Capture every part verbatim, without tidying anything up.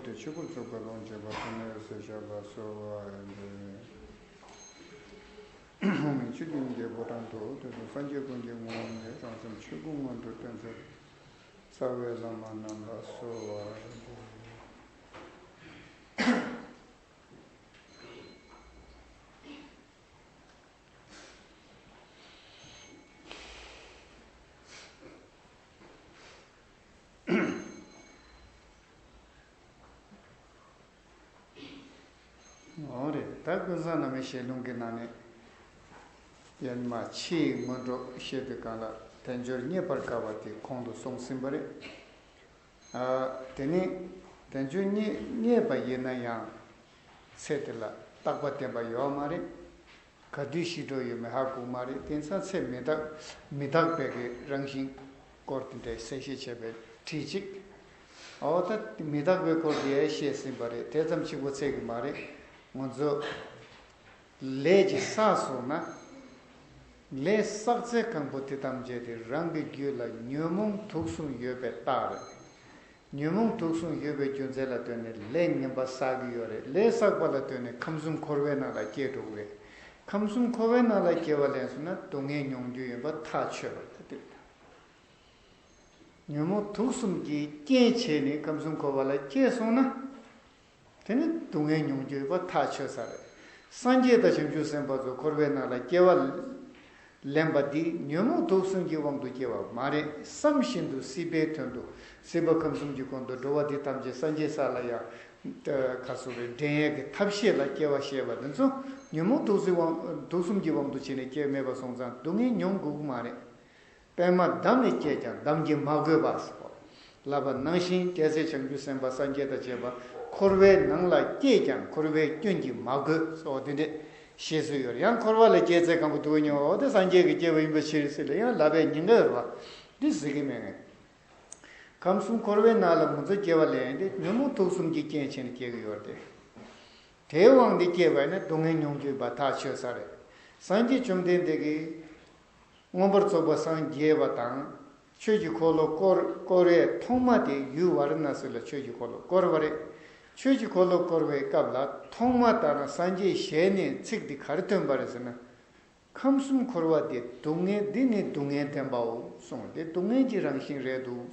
དེ་ཆོས་སྐུ་ཚོགས་པ་ལོངས་སྤྱོད་པ་དེ་ནས་ཟེར་བྱ་ལ་གསོལ་བ་འདེབས། འོག་མིན་ཆོས་ཀུན་གྱི་ཕོ་བྲང་དུ། སྟོན་པ་སངས་རྒྱས་ཀུན་གྱི་ངོ་བོ་ཉིད། རང་སེམས་ཆོས་སྐུ་མངོན་དུ་སྟོན་མཛད། རྩ་བའི་བླ་མ་རྣམས་ལ་གསོལ་བ་འདེབས། འོང་རེད། ད་ཀུན་བཟང་བླ་མའི་ཞལ་ལུང་གི་ནང་ནས། ཡན་མ་ཕྱིའི་སྔོན་འགྲོ་བཤད་དུས་སྒང་ལ་དལ་འབྱོར་རྙེད་པར་དཀའ་བ་དེ་གོང་དུ་སོང་ཟིན་པ་རེད། ཨ། དེ་ནི་དལ་འབྱོར་རྙེད་རྙེད་པ་ཡིན་ན་ཡང་། ཚེ་དེ་ལ་རྟག་པ་བརྟན་པ་ཡོད་མ་རེད། ག་དུས་ཤི་འགྲོ་ཡོད་མེད་ཧ་གོ་མ་རེད། དེང་སང་ཚེ་མི་རྟག་མི་རྟག་པའི་གི་རང་བཞིན་སྐོར་དེ་འདྲའི་གསལ་བཤད་བྱས་པའི་བྲིས་གཅིག་འོ་ད་མི་རྟག་པའི་སྐོར་དེ་བཤད་ཟིན་པ་རེད། དེ་ཙམ་གཅིག་པོ་ཚད་གི་མ་རེད། ང་ཚོ་ལས་ཀྱི་བསགས་སོང་ན། ལས་བསགས་ཚད་གང་པོ་དེ་ཐམས་ཅད་དེ་རང་གི་རྒྱུད་ལ་ཉོན་མོངས་དུག་གསུམ་ཡོད་པའི་རྟགས་རེད། ཉོན་མོངས་དུག་གསུམ་ཡོད་པའི་རྒྱུ་མཚན་ལ་ལྟོས་ནས་ལས་ངན་པ་བསགས་ཀྱི་ཡོད་རེད། ལས་བསགས་པ་ལ་ལྟོས་ནས་ཁམས་གསུམ་འཁོར་བའི་ནང་ལ་སྐྱེ་འགྲོ་གི་རེད། ཁམས་གསུམ་འཁོར་བའི་ནང་ལ་སྐྱེ་བ་ལེན་སོང་ན་སྡུག་བསྔལ་མྱོང་རྒྱུ་ཡིན་པ་ཐག་ཆོད་པ་རེད། ད་དེ་རེད། ཉོན་མོངས་དུག་གསུམ་གྱི་རྐྱེན་བྱས་ནས་ཁམས་གསུམ་འཁོར་བ་ལ་སྐྱེས་སོང་ན། དེ་ནི་སྡུག་བསྔལ་མྱོང་རྒྱུ་ཡོད་པ་ཐག་ཆོད་ས་རེད། སངས་རྒྱས་དང་བྱང་ཆུབ་སེམས་དཔའ་ཚོ་འཁོར་བའི་ནང་ལ་སྐྱེ་བ་ལེན་པ་འདི་ཉོན་མོངས་དུག་གསུམ་གྱི་དབང་དུ་སྐྱེ་བ་མ་རེད། བསམ་བཞིན་དུ་སྲིད་པའི་དོན་དུ་སྲིད་པ་ཁམས་གསུམ་གྱི་གོང་དུ་འགྲོ་བ་འདི་ཐམས་ཅད་སངས་རྒྱས་ས་ལ་ཡང་། ཁ་སོ་རེ་འདྲེན་ཡས་ཀྱི་ཐབས་ཤེས་ལ་སྐྱེ་བ་བཞེས་པ་འདི་ཚོ་ཉོན་མོངས་དུག་གསུམ་དབང་དུ་བྱས་ནས་སྐྱེ་མེད་པ་སོང་ཙང་སྡུག་བསྔལ་མྱོང་དགོས་ཀྱི་མ་རེད། པདྨ་འདམ་ནས་སྐྱེས་ཀྱང་འདམ་གྱིས་མ་གོས་པ་ཟེར་བ། ལབ་པ་ནང་བཞིན་རྒྱལ་སྲས་བྱང་ཆུབ་སེམས་དཔའ་སངས་རྒྱས་དང་བཅས་པ་འཁོར་བའི་ནང་ལ་སྐྱེས་ཀྱང་འཁོར་བའི་སྐྱོན་གྱིས་མ་གོས་སོགས་དེ་འདྲས་བཤད་སྲོལ་ཡོད་རེད། ཡང་འཁོར་བ་ལ་སྐྱེས་ཚེ་གང་པོ་དུ་བ་མྱོང་འོ་དེ་སངས་རྒྱས་ཀྱི་སྐྱེ་བ་ཡིན་པའི་ཕྱིར་ཟེར་ལ་ཡང་ལབ་པའི་ཉེན་ཁ་ཡོད་རེད་བ། འདི་ཟེར་གི་མེད་ངས། ཁམས་གསུམ་འཁོར་བའི་ནང་ལ་ང་ཚོ་སྐྱེ་བ་ལེན་ཏེ་ཉོན་མོངས་དུག་གསུམ་གྱི་རྐྱེན་བྱས་ནས་སྐྱེ་གི་ཡོད་རེད་དེ། དེའི་དབང་དེ་སྐྱེས་པ་ཡིན་ན་སྡུག་བསྔལ་མྱོང་རྒྱུ་ཡིན་པ་ཐག་ཆོད་ས་རེད། སངས་རྒྱས་བཅོམ་ལྡན་འདས་ཀྱིས། མངོན་པར་རྫོགས་པར་སངས་རྒྱས་པ་དང་། ཆོས་ཀྱི་འཁོར་ལོ་བསྐོར་བསྐོར་བའི་ཐོག་མ་དེ་ཡུལ་ཝཱ་ར་ཎ་སི་ལ་ཆོས་ཀྱི་འཁོར་ལོ་བསྐོར་བ་རེད། ཆོས་ཀྱི་འཁོར་ལོ་བསྐོར་བའི་སྐབས་ལ་ཐོག་མ་ལྟར་སངས་རྒྱས་ཞལ་ནས་ཚིག་འདི་ག་རེ་ཐོན་པ་རེད་ཟེར་ན། ཁམས་གསུམ་འཁོར་བ་འདི་སྡུག་བསྔལ་འདི་ནི་སྡུག་བསྔལ་བདེན་པའོ་གསུངས་ཏེ་སྡུག་བསྔལ་གྱི་རང་བཞིན་རེད་འདུག་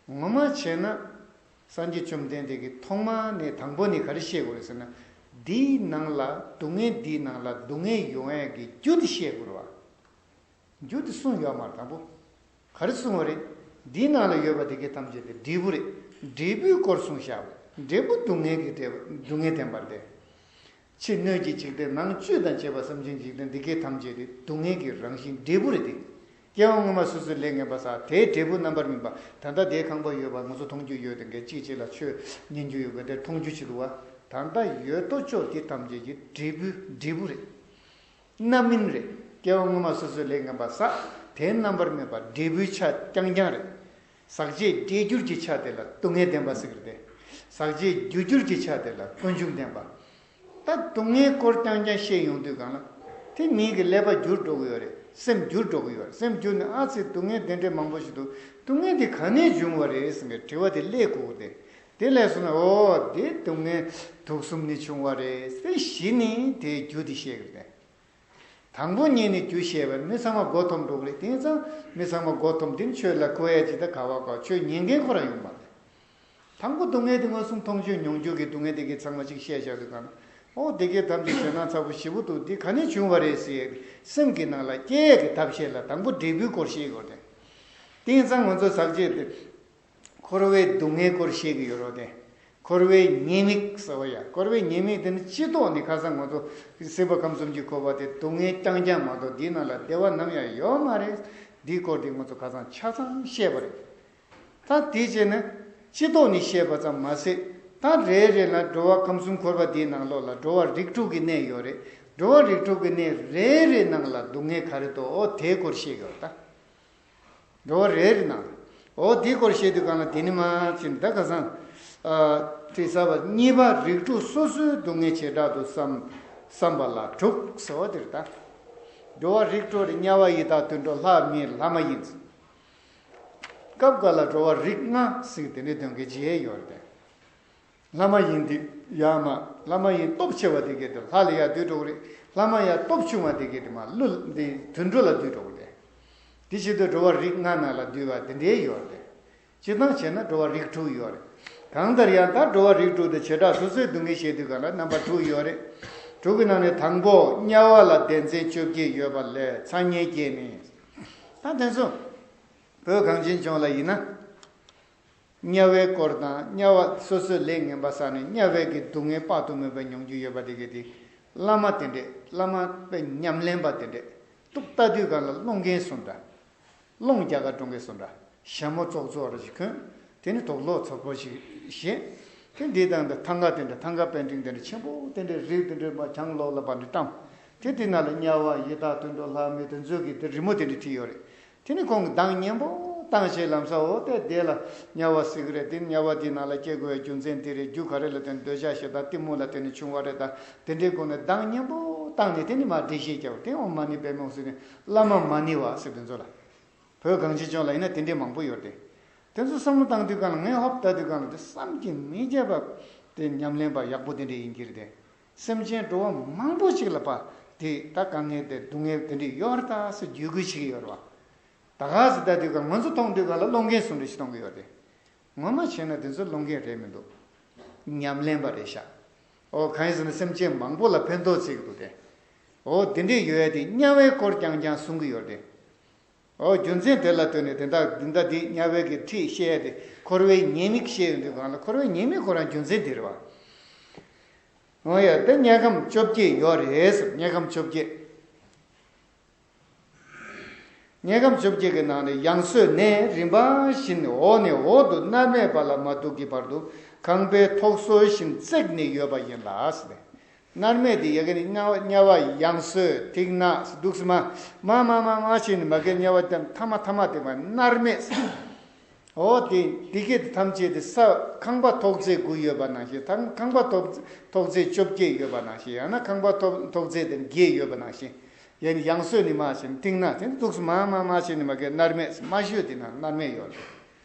ངོ་མ་བྱས་ན། སངས་རྒྱས་བཅོམ་ལྡན་འདས་ཀྱིས་ཐོག་མ་ནས་དང་པོ་ནས་ག་རེ་བཤད་དགོས་རེད་ཟེར་ན། འདིའི་ནང་ལ་སྡུག་བསྔལ་འདིའི་ནང་ལ་སྡུག་བསྔལ་ཡོང་ཡས་ཀྱི་རྒྱུ་དེ་བཤད་དགོས་རེད་བ། རྒྱུ་དེ་གསུངས་ཡོད་མ་རེད་དང་པོ། ག་རེ་གསུངས་པ་རེད། འདིའི་ནང་ལ་ཡོད་པ་དེ་གའི་ཐམས་ཅད་དེ་འབྲས་བུ་རེད། འབྲས་བུའི་སྐོར་གསུངས་བཞག་པ་རེད། འབྲས་བུ་སྡུག་བསྔལ་གྱི་འབྲས་བུ་སྡུག་བསྔལ་བདེན་པ་རེད་དེ། ཕྱི་སྣོད་ཀྱི་འཇིག་རྟེན་ནང་བཅུད་དང་བཅས་པ་སེམས་ཅན་འཇིག་རྟེན་འདི་གའི་ཐམས་ཅད་དེ་སྡུག་བསྔལ་གྱི་རང་བཞིན་འབྲས་བུ་རེད་དེ། སྐྱེ་བ་སྔོན་མ་སོ་སོའི་ལས་ངན་པ་བསགས་དེའི་འབྲས་བུ་རྣམ་པར་སྨིན་པ་ད་ལྟ་དེའི་ཁང་པ་ཡོད་པ་ང་ཚོ་མཐོང་རྒྱུ་ཡོད་དེ་འགའི་གཅིག་གཅིག་ལ་ཆོས་ཉན་རྒྱུ་ཡོད་པ་དེ་མཐོང་རྒྱུ་ཅིག་འདུག་བ། ད་ལྟ་ཡོད་དོ་ཅོག་དེ་ཐམས་ཅད་ཀྱི་འབྲས་བུ་འབྲས་བུ་རེད། རྣམ་སྨིན་རེད། སྐྱེ་བ་སྔོན་མ་སོ་སོའི་ལས་ངན་པ་བསགས་དེའི་རྣམ་པར་སྨིན་པ་འབྲས་བུའི་ཆ་རྐྱང་རྐྱང་རེད། ཟག་བཅས་བརྒྱད་འགྱུར་གྱི་ཆ་དེ་ལ་སྡུག་བསྔལ་བདེན་པ་ཟེར་གི་རེད་དེ། ཟག་བཅས་རྒྱུ་འགྱུར་གྱི་ཆ་དེ་ལ་ཀུན་འབྱུང་བདེན་པ། ད་སྡུག་བསྔལ་སྐོར་རྐྱང་རྐྱང་བཤད་ཡོང་དུས་སྒང་ལ། དེ་མིའི་གི་ཀླད་པ་འགྱུར་འགྲོ་གི་ཡོད་རེད། སེམས་འགྱུར་འགྲོ་གི་ཡོད་རེད། སེམས་འགྱུར་ནས་ཨ་ཙི་སྡུག་བསྔལ་དེ་འདྲའི་མང་པོ་ཞིག་འདུག་སྡུག་བསྔལ་དེ་ག་ནས་བྱུང་བ་རེད་ཟེར་བའི་དྲི་བ་དེ་སླེབས་དགོས་ཏེ། དེ་སླེབས་སོང་ན་འོ་དེ་སྡུག་བསྔལ་དུག་གསུམ་ནས་བྱུང་བ་རེད་ཟེར་གཞི་ནས་དེའི་རྒྱུ་དེ་བཤད་གི་རེད། དང་པོ་ཉིད་ནས་རྒྱུ་བཤད་པ་མི་ཚང་མ་མགོ་འཐོམ་འགྲོ་གི་རེད། དེང་སང་མི་ཚང་མ་མགོ་འཐོམ་དེ་ནི་ཆོས་ལ་གོ་ཡ་ཅིག་ད་ག་བ་གོ་ཆོས་ཉན་མཁན་ཁོ་རང་ཡོང་མ་རེད། དང་པོ་སྡུག་བསྔལ་དེ་མངོན་སུམ་མཐོང་ཆོས་མྱོང་འགྱུར་གྱི་སྡུག་བསྔལ་དེ་གའི་ཚང་མ་ཅིག་བཤད་བཞག་དུས་གང་ན། ཨོ་དེ་གའི་ཐམས་ཅད་ཞེད་སྣང་ཚ་པོ་ཞེ་པོ་འདུག་འདི་ག་ནས་བྱུང་བ་རེད་ཟེར་ཡས་ཀྱི་སེམས་ཀྱི་ནང་ལ་སྐྱེ་ཡས་ཀྱི་ཐབས་ཤེས་ལ་དང་པོ་འབྲས་བུའི་སྐོར་བཤད་དགོས་ཏེ། དེང་སང་ང་ཚོ་ཟག་བཅས་དེ། འཁོར་བའི་སྡུག་བསྔལ་སྐོར་བཤད་ཀྱི་ཡོད་རོགས་དེ། འཁོར་བའི་ཉེས་དམིགས་ཟེར་བ་ཡ། འཁོར་བའི་ཉེས་དམིགས་དེ་ནི་སྤྱི་ལྡོག་ནས་ཁ་སང་ང་ཚོ་སྲིད་པ་ཁམས་གསུམ་གྱི་འཁོར་བ་དེ་སྡུག་བསྔལ་རྐྱང་རྐྱང་མ་གཏོགས་འདིའི་ནང་ལ་བདེ་བ་ནམ་ཡང་ཡོད་མ་རེད། འདིའི་སྐོར་དེ་ང་ཚོ་ཁ་སང་ཆ་ཚང་བཤད་པ་རེད། ད་དེ་བྱས་ན་སྤྱི་ལྡོག་ནས་བཤད་པ་ཙམ་མ་ཟད། ད་རེ་རེ་ལ་འགྲོ་བ་ཁམས་གསུམ་འཁོར་བ་དེའི་ནང་ལོགས་ལ་འགྲོ་བ་རིགས་དྲུག་གི་གནས་ཡོད་རེད། འགྲོ་བ་རིགས་དྲུག་གི་གནས་རེ་རེའི་ནང་ལ་སྡུག་བསྔལ་ག་རེ་འདུག་འོ་དེའི་སྐོར་བཤད་ཀྱི་ཡོད་རེད་ད། འགྲོ་བ་རེ་རེ་ན། འོ་དེའི་སྐོར་བཤད་དུས་གང་ལ་དེ་ནི་མ་ཕྱིན་ད་ཁ་སང་། ཨ། དེ་ས་བ་གཉིས་པ་རིགས་དྲུག་སོ་སོའི་སྡུག་བསྔལ་བྱེ་བྲག་ཏུ་བསམ་བསམ་པ་ལ་དྲུག་ཟེར་བ་དེ་རེད་ད། འགྲོ་བ་རིགས་དྲུག་རེ་དམྱལ་བ་ཡི་དྭགས་དུད་འགྲོ་ལྷ་མི་ལྷ་མ་ཡིན། སྐབས་འགའ་ལ་འགྲོ་བ་རིགས་ལྔ་ཟེར་དེ་འདྲའི་དོན་གྱི་རྗེས་ཡོད་རེད་དེ། ལྷ་མ་ཡིན་དེ་ཡ་མ་ལྷ་མ་ཡིན་སྟོབས་ཆེ་བ་དེ་གས་དེ་ལྷ་ལ་ཡ་འདུས་འགྲོ་གི་རེད། ལྷ་མ་ཡ་སྟོབས་ཆུང་བ་དེ་གས་དེ་མ་ཀླུ་འདི་དུད་འགྲོ་ལ་འདུས་འགྲོ་གི་རེད། དེ་བྱེད་དུས་འགྲོ་བ་རིགས་ལྔ་ནང་ལ་འདུས་པ་དེ་འདྲའི་ཡོད་རེད། སྤྱིར་བཏང་བྱས་ན་འགྲོ་བ་རིགས་དྲུག་ཡོད་རེད། གང་ལྟར་ཡང་ད་འགྲོ་བ་རིགས་དྲུག་དེ་བྱེ་བྲག་སོ་སོའི་སྡུག་བསྔལ་བཤད་དུས་གང་ལ་རྣམ་པ་དྲུག་ཡོད་རེད། དྲུག་གི་ནང་ནས་དང་པོ་དམྱལ་བ་ལ་སྡེ་ཚན་བཅོ་བརྒྱད་ཡོད་པ་ལས་ཚ་དམྱལ་སྐྱེས་ནས། ད་དེ་ཚོ་བོད་གངས་ཅན་ལྗོངས་ལ་ཡིན་ན། དམྱལ་བའི་སྐོར་དང་དམྱལ་བ་སོ་སོའི་ལས་ངན་པ་བསགས་ནས་དམྱལ་བའི་གི་སྡུག་བསྔལ་དཔག་ཏུ་མེད་པ་མྱོང་རྒྱུ་ཡོད་པ་དེ་གི་དེ། བླ་མ་དེ་འདྲས་བླ་མ་དཔེ་ཉམས་ལེན་པ་དེ་འདྲས་ཏོག་ལྟ་དུས་གང་ལ་སློང་མཁན་སུ་འདྲ། སློང་རྒྱག་ག་འགྲོ་མཁན་སུ་འདྲ། ཞྭ་མོ་ཙོག་ཙོག་ར་ཞིག་གོན། དེ་ནི་དོག་ལོག་ཚོགས་པོ་ཞིག་བཞེས། དེ་འདི་དང་འདི་ཐང་ག་དེ་འདྲ་ཐང་ག་པན་ཏིང་དེ་འདྲ་ཆེན་པོ་དེ་འདྲས་རིགས་དེ་འདྲས་མ་གྱང་ལོག་ལ་བ་འདྲ་བཏང་། དེ་དེ་ན་ལ་དམྱལ་བ་ཡི་དྭགས་དུད་འགྲོ་ལྷ་མི་དེ་ཚོ་གི་དེ་རི་མོ་དེ་འདྲ་བྲིས་ཡོད་རེད། དེ་ནི་ཁོང་གི་གདངས་སྙན་པོ་བཏང་བྱས་ལམ་སང་འོ་དེ་དེ་ལ་དམྱལ་བ་ཟེར་གི་རེད། དེ་དམྱལ་བ་དེ་ནང་ལ་སྐྱེ་དགོས་པའི་རྒྱུ་མཚན་དེ་རེད། རྒྱུ་ག་རེ་ལ་བརྟེན་འདོད་ཆགས་ཞེ་སྡང་གཏི་མུག་ལ་བརྟེན་ནས་བྱུང་བ་རེད། ད་དེ་འདྲའི་སྒོ་ནས་གདངས་སྙན་པོ་བཏང་ནས་དེ་ནི་མ་འགྲེལ་བཤད་རྒྱབ་དེ་ཨོཾ་མ་ཎི་པདྨེ་ཧཱུྃ་ཟེར་ནས་བླ་མ་མ་ཎི་བ་ཟེར་དེ་ཚོ་ལ། བོད་གངས་ཅན་ལྗོངས་ལ་ཡིན་ན་དེ་འདྲའི་མང་པོ་ཡོད་རེད། དེ་ཚོ་བསམ་བློ་བཏང་དུས་གང་ལ་ངས་ཧོབ་ལྟ་དུས་གང་ལ་དེ་བསམ་གྱིས་མི་ཁྱབ་པ་དེ་ཉམས་ལེན་པ་ཡག་པོ་དེ་འདྲ་ཡིན་གྱི་རེད་དེ། སེམས་ཅན་འགྲོ་བ་མང་པོ་ཅིག་ལ་པ་དེ་ད་དཀའ་ངལ་དེ་སྡུག་བསྔལ་དེ་འདྲ་ཡོད་རེད་ད་ཟེར་བརྗོད་ཁུལ་བྱེད་ཀྱི་ཡོད་རེད་བ། ད་ག་ཟེར་ལྟ་དུས་གང་ང་ཚོ་མཐོང་དུས་གང་ལ་སློང་མཁན་སུ་འདྲ་ཞིག་མཐོང་གི་ཡོད་རེད། ངོ་མ་བྱས་ན་དེ་ཚོ་སློང་མཁན་རེད་མི་འདུག་ཉམས་ལེན་པ་རེད་ཤག་ཨོ་གང་ཡིན་ཟེར་ན་སེམས་ཅན་མང་པོ་ལ་ཕན་ཐོགས་བྱེད་ཀྱི་འདུག་སྟེ། ཨོ་དེ་འདྲས་ཡོད་ཡ་དེ་དམྱལ་བའི་སྐོར་རྐྱང་རྐྱང་གསུང་གི་ཡོད་རེད། ཨོ་རྒྱུ་མཚན་དེ་ལ་ལྟོས་ནས་དེ་འདྲ་འདི་འདྲ་འདི་དམྱལ་བའི་གི་ཁྲིད་བཤད་ཡ་དེ་འཁོར་བའི་ཉེས་དམིགས་བཤད་ཡོང་དུས་གང་ལ་འཁོར་བའི་ཉེས་དམིགས་ཁོ་རང་རྒྱུ་མཚན་དེ་རེད་བ། ཨོ་ཡ་དེ་དམྱལ་ཁམས་བཅོ་བརྒྱད་ཡོད་རེད་ཟེར། དམྱལ་ཁམས་བཅོ་བརྒྱད། དམྱལ་ཁམས་བཅོ་བརྒྱད་ཀྱི་ནང་ནས་ཡང་སོས་ནས་རིམ་པ་བཞིན་འོག་ནས་འོག་ཏུ་མནར་མེད་པ་ལ་མ་ཐུག་གི་བར་དུ་ཁང་པའི་ཐོག་སོ་བཞིན་བརྩེགས་ནས་ཡོད་པ་ཡིན་ལ་ཟེར། མནར་མེད་དེ་ཡ་གི་ནི་དམྱལ་བ་དམྱལ་བ་ཡང་སོས་ཐིག་ནག་སུ་འདུག་སུ་མ་མ་མ་མ་མ་བྱས་ནས་མ་གི་དམྱལ་བ་དེ་ཐ་མ་ཐ་མ་དེ་མ་མནར་མེད་ཟེར། འོ་དེ་དེ་སྐད་དུ་ཐམས་ཅད་དེ་ས་ཁང་པ་ཐོག་བརྩེགས་དགུ་ཡོད་པ་ནང་བཞིན་ཐང་ཁང་པ་ཐོག་ཐོག་བརྩེགས་བཅོ་བརྒྱད་ཡོད་པ་ནང་བཞིན་ཡང་ན་ཁང་པ་ཐོག་ཐོག་བརྩེགས་དེ་བརྒྱད་ཡོད་པ་ནང་བཞིན་ཡང་ཡང་སོས་ནི་མ་བྱས་ནས་ཐིག་ནག་དེ་འདུག་སུ་མ་མ་མ་བྱས་ནས་མ་གི་མནར་མེད་མ་ཞུས་དེ་ན་མནར་མེད་ཡོད་རེད།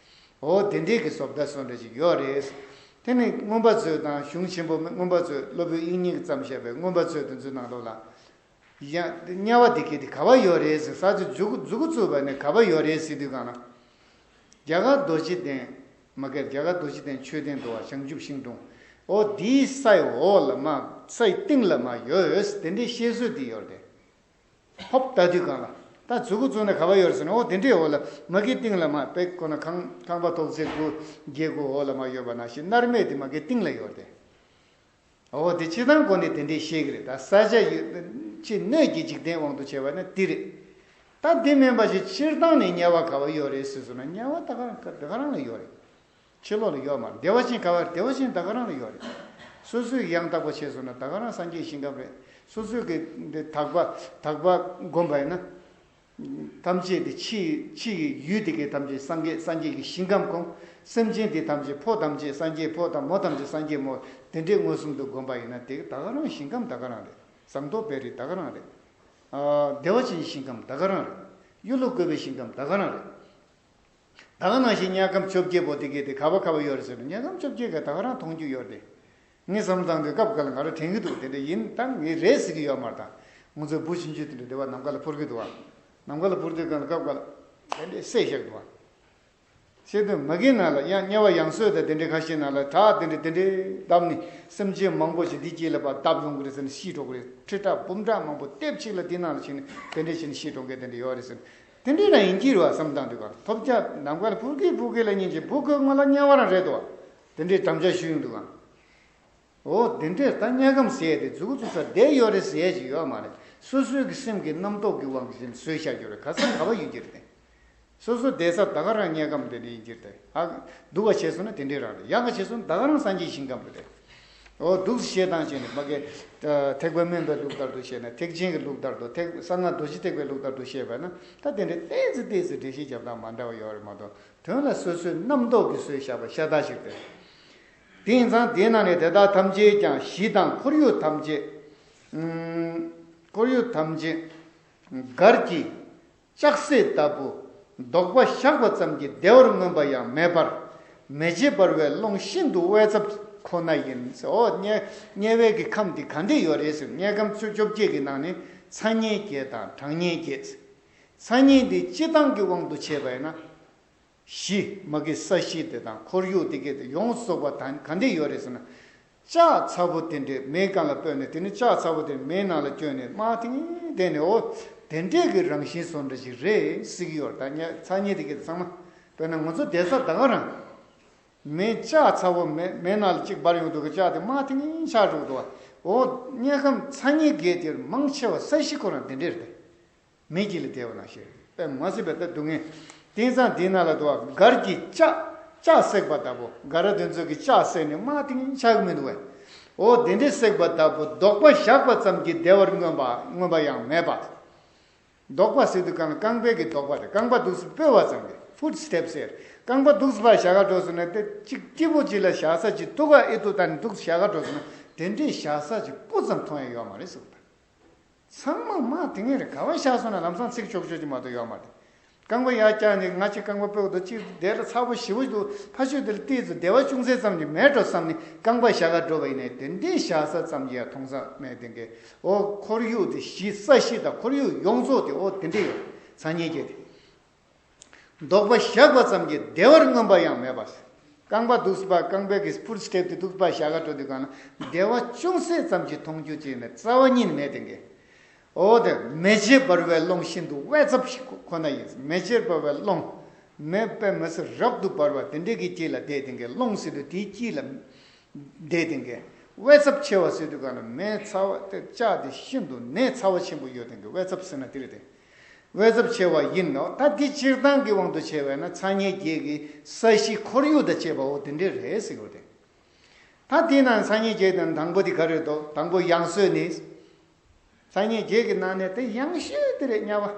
འོ་དེ་འདྲའི་གི་བཟོ་ལྟ་སོ་འདྲ་ཞིག་ཡོད་རེད། དེ་ནི་མངོན་པ་མཛོད་དང་གཞུང་ཆེན་པོ་མངོན་པ་མཛོད་སློབ་དཔོན་དབྱིག་གཉེན་གྱིས་བརྩམས་བཞག་པའི་མངོན་པ་མཛོད་དེ་ཚོའི་ནང་ལོགས་ལ། ཡང་དམྱལ་བ་དེ་གས་དེ་ག་བ་ཡོད་རེད་ཟེར་ས་ཚོ་མཛུ་གུ་མཛུ་གུ་བཙུགས་པ་ནས་ག་བ་ཡོད་རེད་ཟེར་དུས་གང་ལ། རྒྱ་གར་རྡོ་རྗེ་གདན། མ་གི་རྒྱ་གར་རྡོ་རྗེ་གདན་ཆོས་ལྡན་འདུལ་བ་བྱང་ཆུབ་ཤིང་དྲུང་། འོ་དེའི་སའི་འོག་ལ་མ་སའི་གཏིང་ལ་མ་ཡོད་དེ་འདྲའི་བཤད་སྲོལ་དེ་ཡོད་རེད། ཧོབ་ལྟ་དུས་གང་ལ། ད་མཛུ་གུ་བཙུགས་ན་ག་བ་ཡོད་རེད་ཟེར་ན་འོ་དེ་འདྲའི་འོག་ལ་མ་གི་གཏིང་ལ་མ་དཔེ་ཁོ་ན་ཁང་ཁང་པ་ཐོག་བརྩེགས་དགུ་བརྒྱད་དགུ་འོག་ལ་མ་ཡོད་པ་ནང་བཞིན་མནར་མེད་དེ་མ་གི་གཏིང་ལ་ཡོད་རེད། འོ་དེ་སྤྱིར་བཏང་སྒོ་ནས་དེ་འདྲས་བཤད་ཀྱི་རེད། ད་ས་ཆ་ཡོད་ཕྱི་སྣོད་ཀྱི་འཇིག་རྟེན་དབང་དུ་བྱས་པ་ན་དེ་རེད། ད་དེ་མིན་པ་ཞིག་སྤྱིར་བཏང་ནས་དམྱལ་བ་ག་བ་ཡོད་རེད་ཟེར་སོང་ན་དམྱལ་བ་ད་ག་རང་ད་ག་རང་ལ་ཡོད་རེད། ཕྱི་ལོགས་ལ་ཡོད་མ་རེད། བདེ་བ་ཅན་ག་བ་རེད། བདེ་བ་ཅན་ད་ག་རང་ལ་ཡོད་རེད། སོ་སོས་ཡང་དག་པ་བྱས་སོང་ན་ད་ག་རང་སངས་རྒྱས་ཞིང་ཁམས་རེད། སོ་སོས་ཀྱི་འདི་དག་པ་དག་པ་བསྒོམ་པ་ཡིན་ན། ཐམས་ཅད་དེ་ཕྱི་ཡི་ཕྱི་ཡི་ཡུལ་དེ་གའི་ཐམས་ཅད་སངས་རྒྱས་སངས་རྒྱས་ཀྱི་ཞིང་ཁམས་ཁོང་། སེམས་ཅན་དེ་ཐམས་ཅད་ཕོ་ཐམས་ཅད་སངས་རྒྱས་ཕོ་དང་མོ་ཐམས་ཅད་སངས་རྒྱས་མོ། དེ་འདྲའི་མངོན་སུམ་དུ་བསྒོམ་པ་ཡིན་ན་དེ་ད་ག་རང་ཞིང་ཁམས་ད་ག་རང་རེད། ཟངས་མདོག་དཔལ་རི་ད་ག་རང་རེད། ཨ་བདེ་བ་ཅན་ཞིང་ཁམས་ད་ག་རང་རེད། གཡུ་ལོ་བཀོད་པའི་ཞིང་ཁམས་ད་ག་རང་རེད། ད་ག་ནང་བཞིན་དམྱལ་ཁམས་བཅོ་བརྒྱད་པོ་དེ་གའི་དེ་ག་བ་ག་བ་ཡོད་རེད་ཟེར་ན་དམྱལ་ཁམས་བཅོ་བརྒྱད་ག་ད་ག་རང་མཐོང་རྒྱུ་ཡོད་རེད། ངས་བསམ་བློ་བཏང་དུས་སྐབས་འགའ་ལ་ང་རང་དྲན་གྱི་འདུག་དེ་འདྲ་ཡིན་ད་ངས་རེད་ཟེར་གྱི་ཡོད་མ་རེད་ད། ང་ཚོའི་བུ་ཆུང་ཆུང་དེ་འདྲ་སྡེ་བ་ནམ་མཁའ་ལ་འཕུར་གྱི་འདུག་བ། ནམ་མཁའ་ལ་འཕུར་དུས་གང་ལ་སྐབས་འགའ་ལ་དེ་འདྲས་བསད་བཞག་འདུག་བ། བཤད་དོན་མ་གི་ནང་ལ་ཡང་དམྱལ་བ་ཡང་སོས་དང་དེ་འདྲའི་ཁ་ཤས་ནང་ལ་བྲག་དེ་འདྲའི་དེ་འདྲའི་བརྡབས་ནས་སེམས་ཅན་མང་པོ་ཞིག་འདི་དཀྱིལ་ལ་ཕར་བརྡབས་ཡོང་གི་རེད་ཟེར་ནས་ཤི་འགྲོ་གི་རེད། ཁྲི་ཕྲག་འབུམ་ཕྲག་མང་པོ་ལྟེབ་གཅིག་ལ་འདི་ནང་ལ་ཕྱིན་ནས་དེ་འདྲའི་ཕྱིན་ནས་ཤི་འགྲོ་མཁན་དེ་འདྲ་ཡོད་རེད་ཟེར་ནས་དེ་འདྲའི་རང་ཡིན་གྱི་རེད་བ་བསམ་བཏང་དུས་གང་ཐོབ་རྒྱ་ནམ་མཁའ་ལ་འཕུར་གི་འཕུར་གི་ལ་ཉིན་གཅིག་བུ་ཁོའི་སྔོན་ལ་དམྱལ་བ་རང་རེད་དོ། དེ་འདྲའི་དམ་བཅའ་ཞུས་ཡོང་དུས་གང་། འོ་དེ་འདྲས་ད་དམྱལ་ཁམས་ཟེར་ཡས་དེ་མཛུ་གུ་བཙུགས་ས་བསྡད་ཡོད་རེད་ཟེར་ཡས་ཅིག་ཡོད་མ་རེད། སོ་སོའི་གི་སེམས་ཀྱི་རྣམ་རྟོག་གི་དབང་གིས་བཟོས་བཞག་ཡོད་རེད། ག་ས་ག་བ་ཡོད་ཀྱི་རེད་དེ། སོ་སོ་བསྡད་ས་ད་ག་རང་དམྱལ་ཁམས་དེ་འདྲ་ཡིན་གྱི་རེད་དེ། ཨ། སྡུག་ག་བྱས་སོང་ན་དེ་འདྲའི་རང་རེད། ཡག་ག་བྱས་སོང་ན་ད་ག་རང་སངས་རྒྱས་ཞིང་ཁམས་རེད་དེ། འོ་འདུག་སེ་བཤད་སྟངས་བྱས་ནས་མ་གི། ཐེག་པ་དམན་པའི་ལུགས་ལྟར་དུ་བཤད་ན་ཐེག་ཆེན་གྱི་ལུགས་ལྟར་དུ་ཐེག་གསང་སྔགས་རྡོ་རྗེ་ཐེག་པའི་ལུགས་ལྟར་དུ་བཤད་པ་ན་ད་དེ་འདྲའི་ཏོག་ཙམ་ཏོག་ཙམ་འགྲེལ་བཤད་རྒྱབ་སྟངས་མ་འདྲ་བ་ཡོད་རེད་མ་གཏོགས་དོན་ལ་སོ་སོའི་རྣམ་རྟོག་གིས་བཟོས་བཞག་པ་ཤ་སྟག་ཞིག་རེད། དེ་ཡིན་ཙང་དེའི་ནང་ནས་དེ་དག་ཐམས་ཅད་ཀྱང་གཞི་དང་ཁོར་ཡུག་ཐམས་ཅད། ཨུམ། ཁོར་ཡུག་ཐམས་ཅད་གར་གྱི་ལྕགས་སྲེག་ལྟ་བུ་དོག་པ་བཞག་པ་ཙམ་གྱིས་བདེ་བར་མངོན་པ་ཡང་མེད་པར་མེ་ལྕེ་འབར་བའི་ཀློང་ཤིན་ཏུ་དབལ་ཚབ་ ཁོ་ན་ཡིན་ཟེར། འོ་དམྱལ་དམྱལ་བའི་གི་ཁམས་འདི་ག་འདྲ་ཡོད་རེད་ཟེར། དམྱལ་ཁམས་བཅོ་བཅོ་བརྒྱད་ཀྱི་ནང་ནས་ཚ་དམྱལ་བརྒྱད་དང་གྲང་དམྱལ་བརྒྱད་ཟེར། ཚ་དམྱལ་འདི་སྤྱིར་བཏང་གི་དབང་དུ་བྱས་པ་ཡིན་ན། གཞི་མ་གི་ས་གཞི་དེ་དང་ཁོར་ཡུག་དེ་གས་དེ་ཡོངས་སུ་རྫོགས་པ་དང་ག་འདྲ་ཡོད་རེད་ཟེར་ན། ལྕགས་ཚ་པོ་དེ་འདྲས་མེའི་སྒང་ལ་སྤོས་ནས། དེ་ནས་ལྕགས་ཚ་པོ་དེ་མེའི་ནང་ལ་བསྐྱོན་ནས་དམག་དེ་ངན་བསྡད་ནས། འོ་དེ་འདྲས་ཀྱི་རང་བཞིན་བཟོ་འདྲ་ཞིག་རེད་ཟེར་གྱི་ཡོད་རེད། ད་དམྱལ་ཚ་དམྱལ་དེ་གས་དེ་ཚང་མ་དཔེར་ན་ང་ཚོ་བསྡད་ས་ད་ག་རང་། མེ་ལྕགས་ཚ་པོ་མེ་མེ་ནང་ལ་གཅིག་འབར་ཡོང་དུས་ཀྱི་ལྕགས་དེ་དམག་དེ་ངན་ཆགས་འགྲོ་གི་འདུག་བ། འོ་དམྱལ་ཁམས་ཚ་དམྱལ་བརྒྱད་དེར་མང་ཆེ་བ་ས་གཞི་ཁོ་རང་དེ་འདྲས་རེད། མེ་གཅིག་ལ་བསྡད་པ་ནང་བཞིན་རེད། དཔེ་མ་སྲིད་པའི་ད་སྡུག་བསྔལ། དེང་སང་དེའི་ནང་ལ་འདུག་བ། མགར་གྱིས་ལྕགས་ལྕགས་བསྲེགས་པ་ལྟ་བུ། མགར་ར་དེ་ཚོ་གིས་ལྕགས་བསྲེགས་ནས་དམག་དེ་ངན་ཆགས་ཀྱི་མི་འདུག་བས། འོ་དེ་འདྲས་བསྲེགས་པ་ལྟ་བུ། རྡོག་པ་བཞག་པ་ཙམ་གྱིས་བདེ་བར་མངོན་པ་མངོན་པ་ཡང་མེད་པ། རྡོག་པ་ཟེར་དུས་གང་ལ་རྐང་པའི་གི་རྡོག་པ་དེ། རྐང་པ་འདུག་སེ་སྤོས་པ་ཙམ་གྱིས་ཕུཊ་སི་ཊེབ་ཟེར། རྐང་པ་འདུག་སེ་ཕར་བཞག་ག་འགྲོ་སོང་ན་དེ་གཅིག་སྐྱིད་པོ་གཅིག་ལ་བཞག་ས་གཅིག་ཐུག་ག་ཨེ་ཐུག་ད་ནི་འདུག་སེ་བཞག་ག་འགྲོ་སོང་ན། དེ་འདྲས་བཞག་ས་གཅིག་པོ་ཙམ་མཐོང་ཡ་ཡོད་མ་རེད་ཟེར་བ་དང་། ཚང་མ་དམག་དེ་ངན་རེད། ག་བ་བཞག་སོང་ན་ལམ་སང་ཚིག་ཆོག་ཆོག་གཅིག་མ་གཏོགས་ཡོད་མ་རེད། རྐང་པ་ཡར་བཀྱགས་ནས་ང་གཅིག་རྐང་པ་སྤོས་འདུག་གཅིག་དེ་ལ་ཚ་པོ་ཞེ་པོ་འདུག་ཕ་ཤུལ་དེ་ལ་ཏོག་ཙམ་བདེ་བ་ཅུང་ཟད་ཙམ་གྱིས་མེད་འགྲོ་བསམ་ནས་རྐང་པ་བཞག་ག་འགྲོ་བ་ཡིན་ནའི་དེ་འདྲའི་བཞག་ས་ཙམ་གྱིས་ཡང་མཐོང་ས་མེད། དེ་འདྲའི། འོ་ཁོར་ཡུག་དེ་གཞི་ས་གཞི་དང་ཁོར་ཡུག་ཡོངས་རྫོགས་དེ་འོ་དེ་འདྲ་ཡོད། ཚ་དམྱལ་བརྒྱད་དེ། རྡོག་པ་བཞག་པ་ཙམ་གྱིས་བདེ་བར་མངོན་པ་ཡང་མེད་པ། རྐང་པ་འདུག་སེ་ཕར་རྐང་པའི་གི་ཕུཊ་སི་ཊེབ་དེ་འདུག་སེ་ཕར་བཞག་ག་འགྲོ་དུས་གང་ལ་བདེ་བ་ཅུང་ཟད་ཙམ་གྱིས་མཐོང་རྒྱུ་ཅིག་ནི་རྩ་བ་ཉིད་མེད་དེ་འགས། འོ་དེ་མེ་ལྕེ་འབར་བའི་ཀློང་ཤིན་ཏུ་དབའ་ཙག་ཞིག་ཁོ་ན་ཡིན། མེ་ལྕེ་འབར་བའི་ཀློང་། མེ་དཔེ་མི་སྲིད་རབ་ཏུ་འབར་བ་དེ་འདྲའི་གི་དཀྱིལ་ལ་བསྡད་དེ་འགས། ཀློང་ཟེར་དུས་དེའི་དཀྱིལ་ལ་བསྡད་དེ་འགས། དབའ་ཙག་ཆེ་བ་ཟེར་དུས་གང་ལ་མེ་ཚ་བ་དེ་ལྕགས་དེ་ཤིན་ཏུ་ནས་ཚ་བ་ཆེན་པོ་ཡོད་དེ་འགས། དབའ་ཙག་ཟེར་ན་དེ་རེད་དེ། དབའ་ཙག་ཆེ་བ་ཡིན་ནོ། ད་འདི་སྤྱིར་བཏང་གི་དབང་དུ་བྱས་པས་ན་ཚ་དམྱལ་བརྒྱད་ཀྱི་ས་གཞི་ཁོར་ཡུག་དང་བཅས་པ་འོ་དེ་འདྲས་རེད་ཟེར་གྱི་ཡོད་དེ། ད་དེའི་ནང་ཚ་དམྱལ་བརྒྱད་དང་དང་པོ་དེ་ག་རེ་རེད་དོ། དང་པོ་ཡང་གསོས་ནི། ཚ་དམྱལ་བརྒྱད་ཀྱི་ནང་ནས་དེ་ཡང་ཤོས་དེ་རེད། དམྱལ་བ།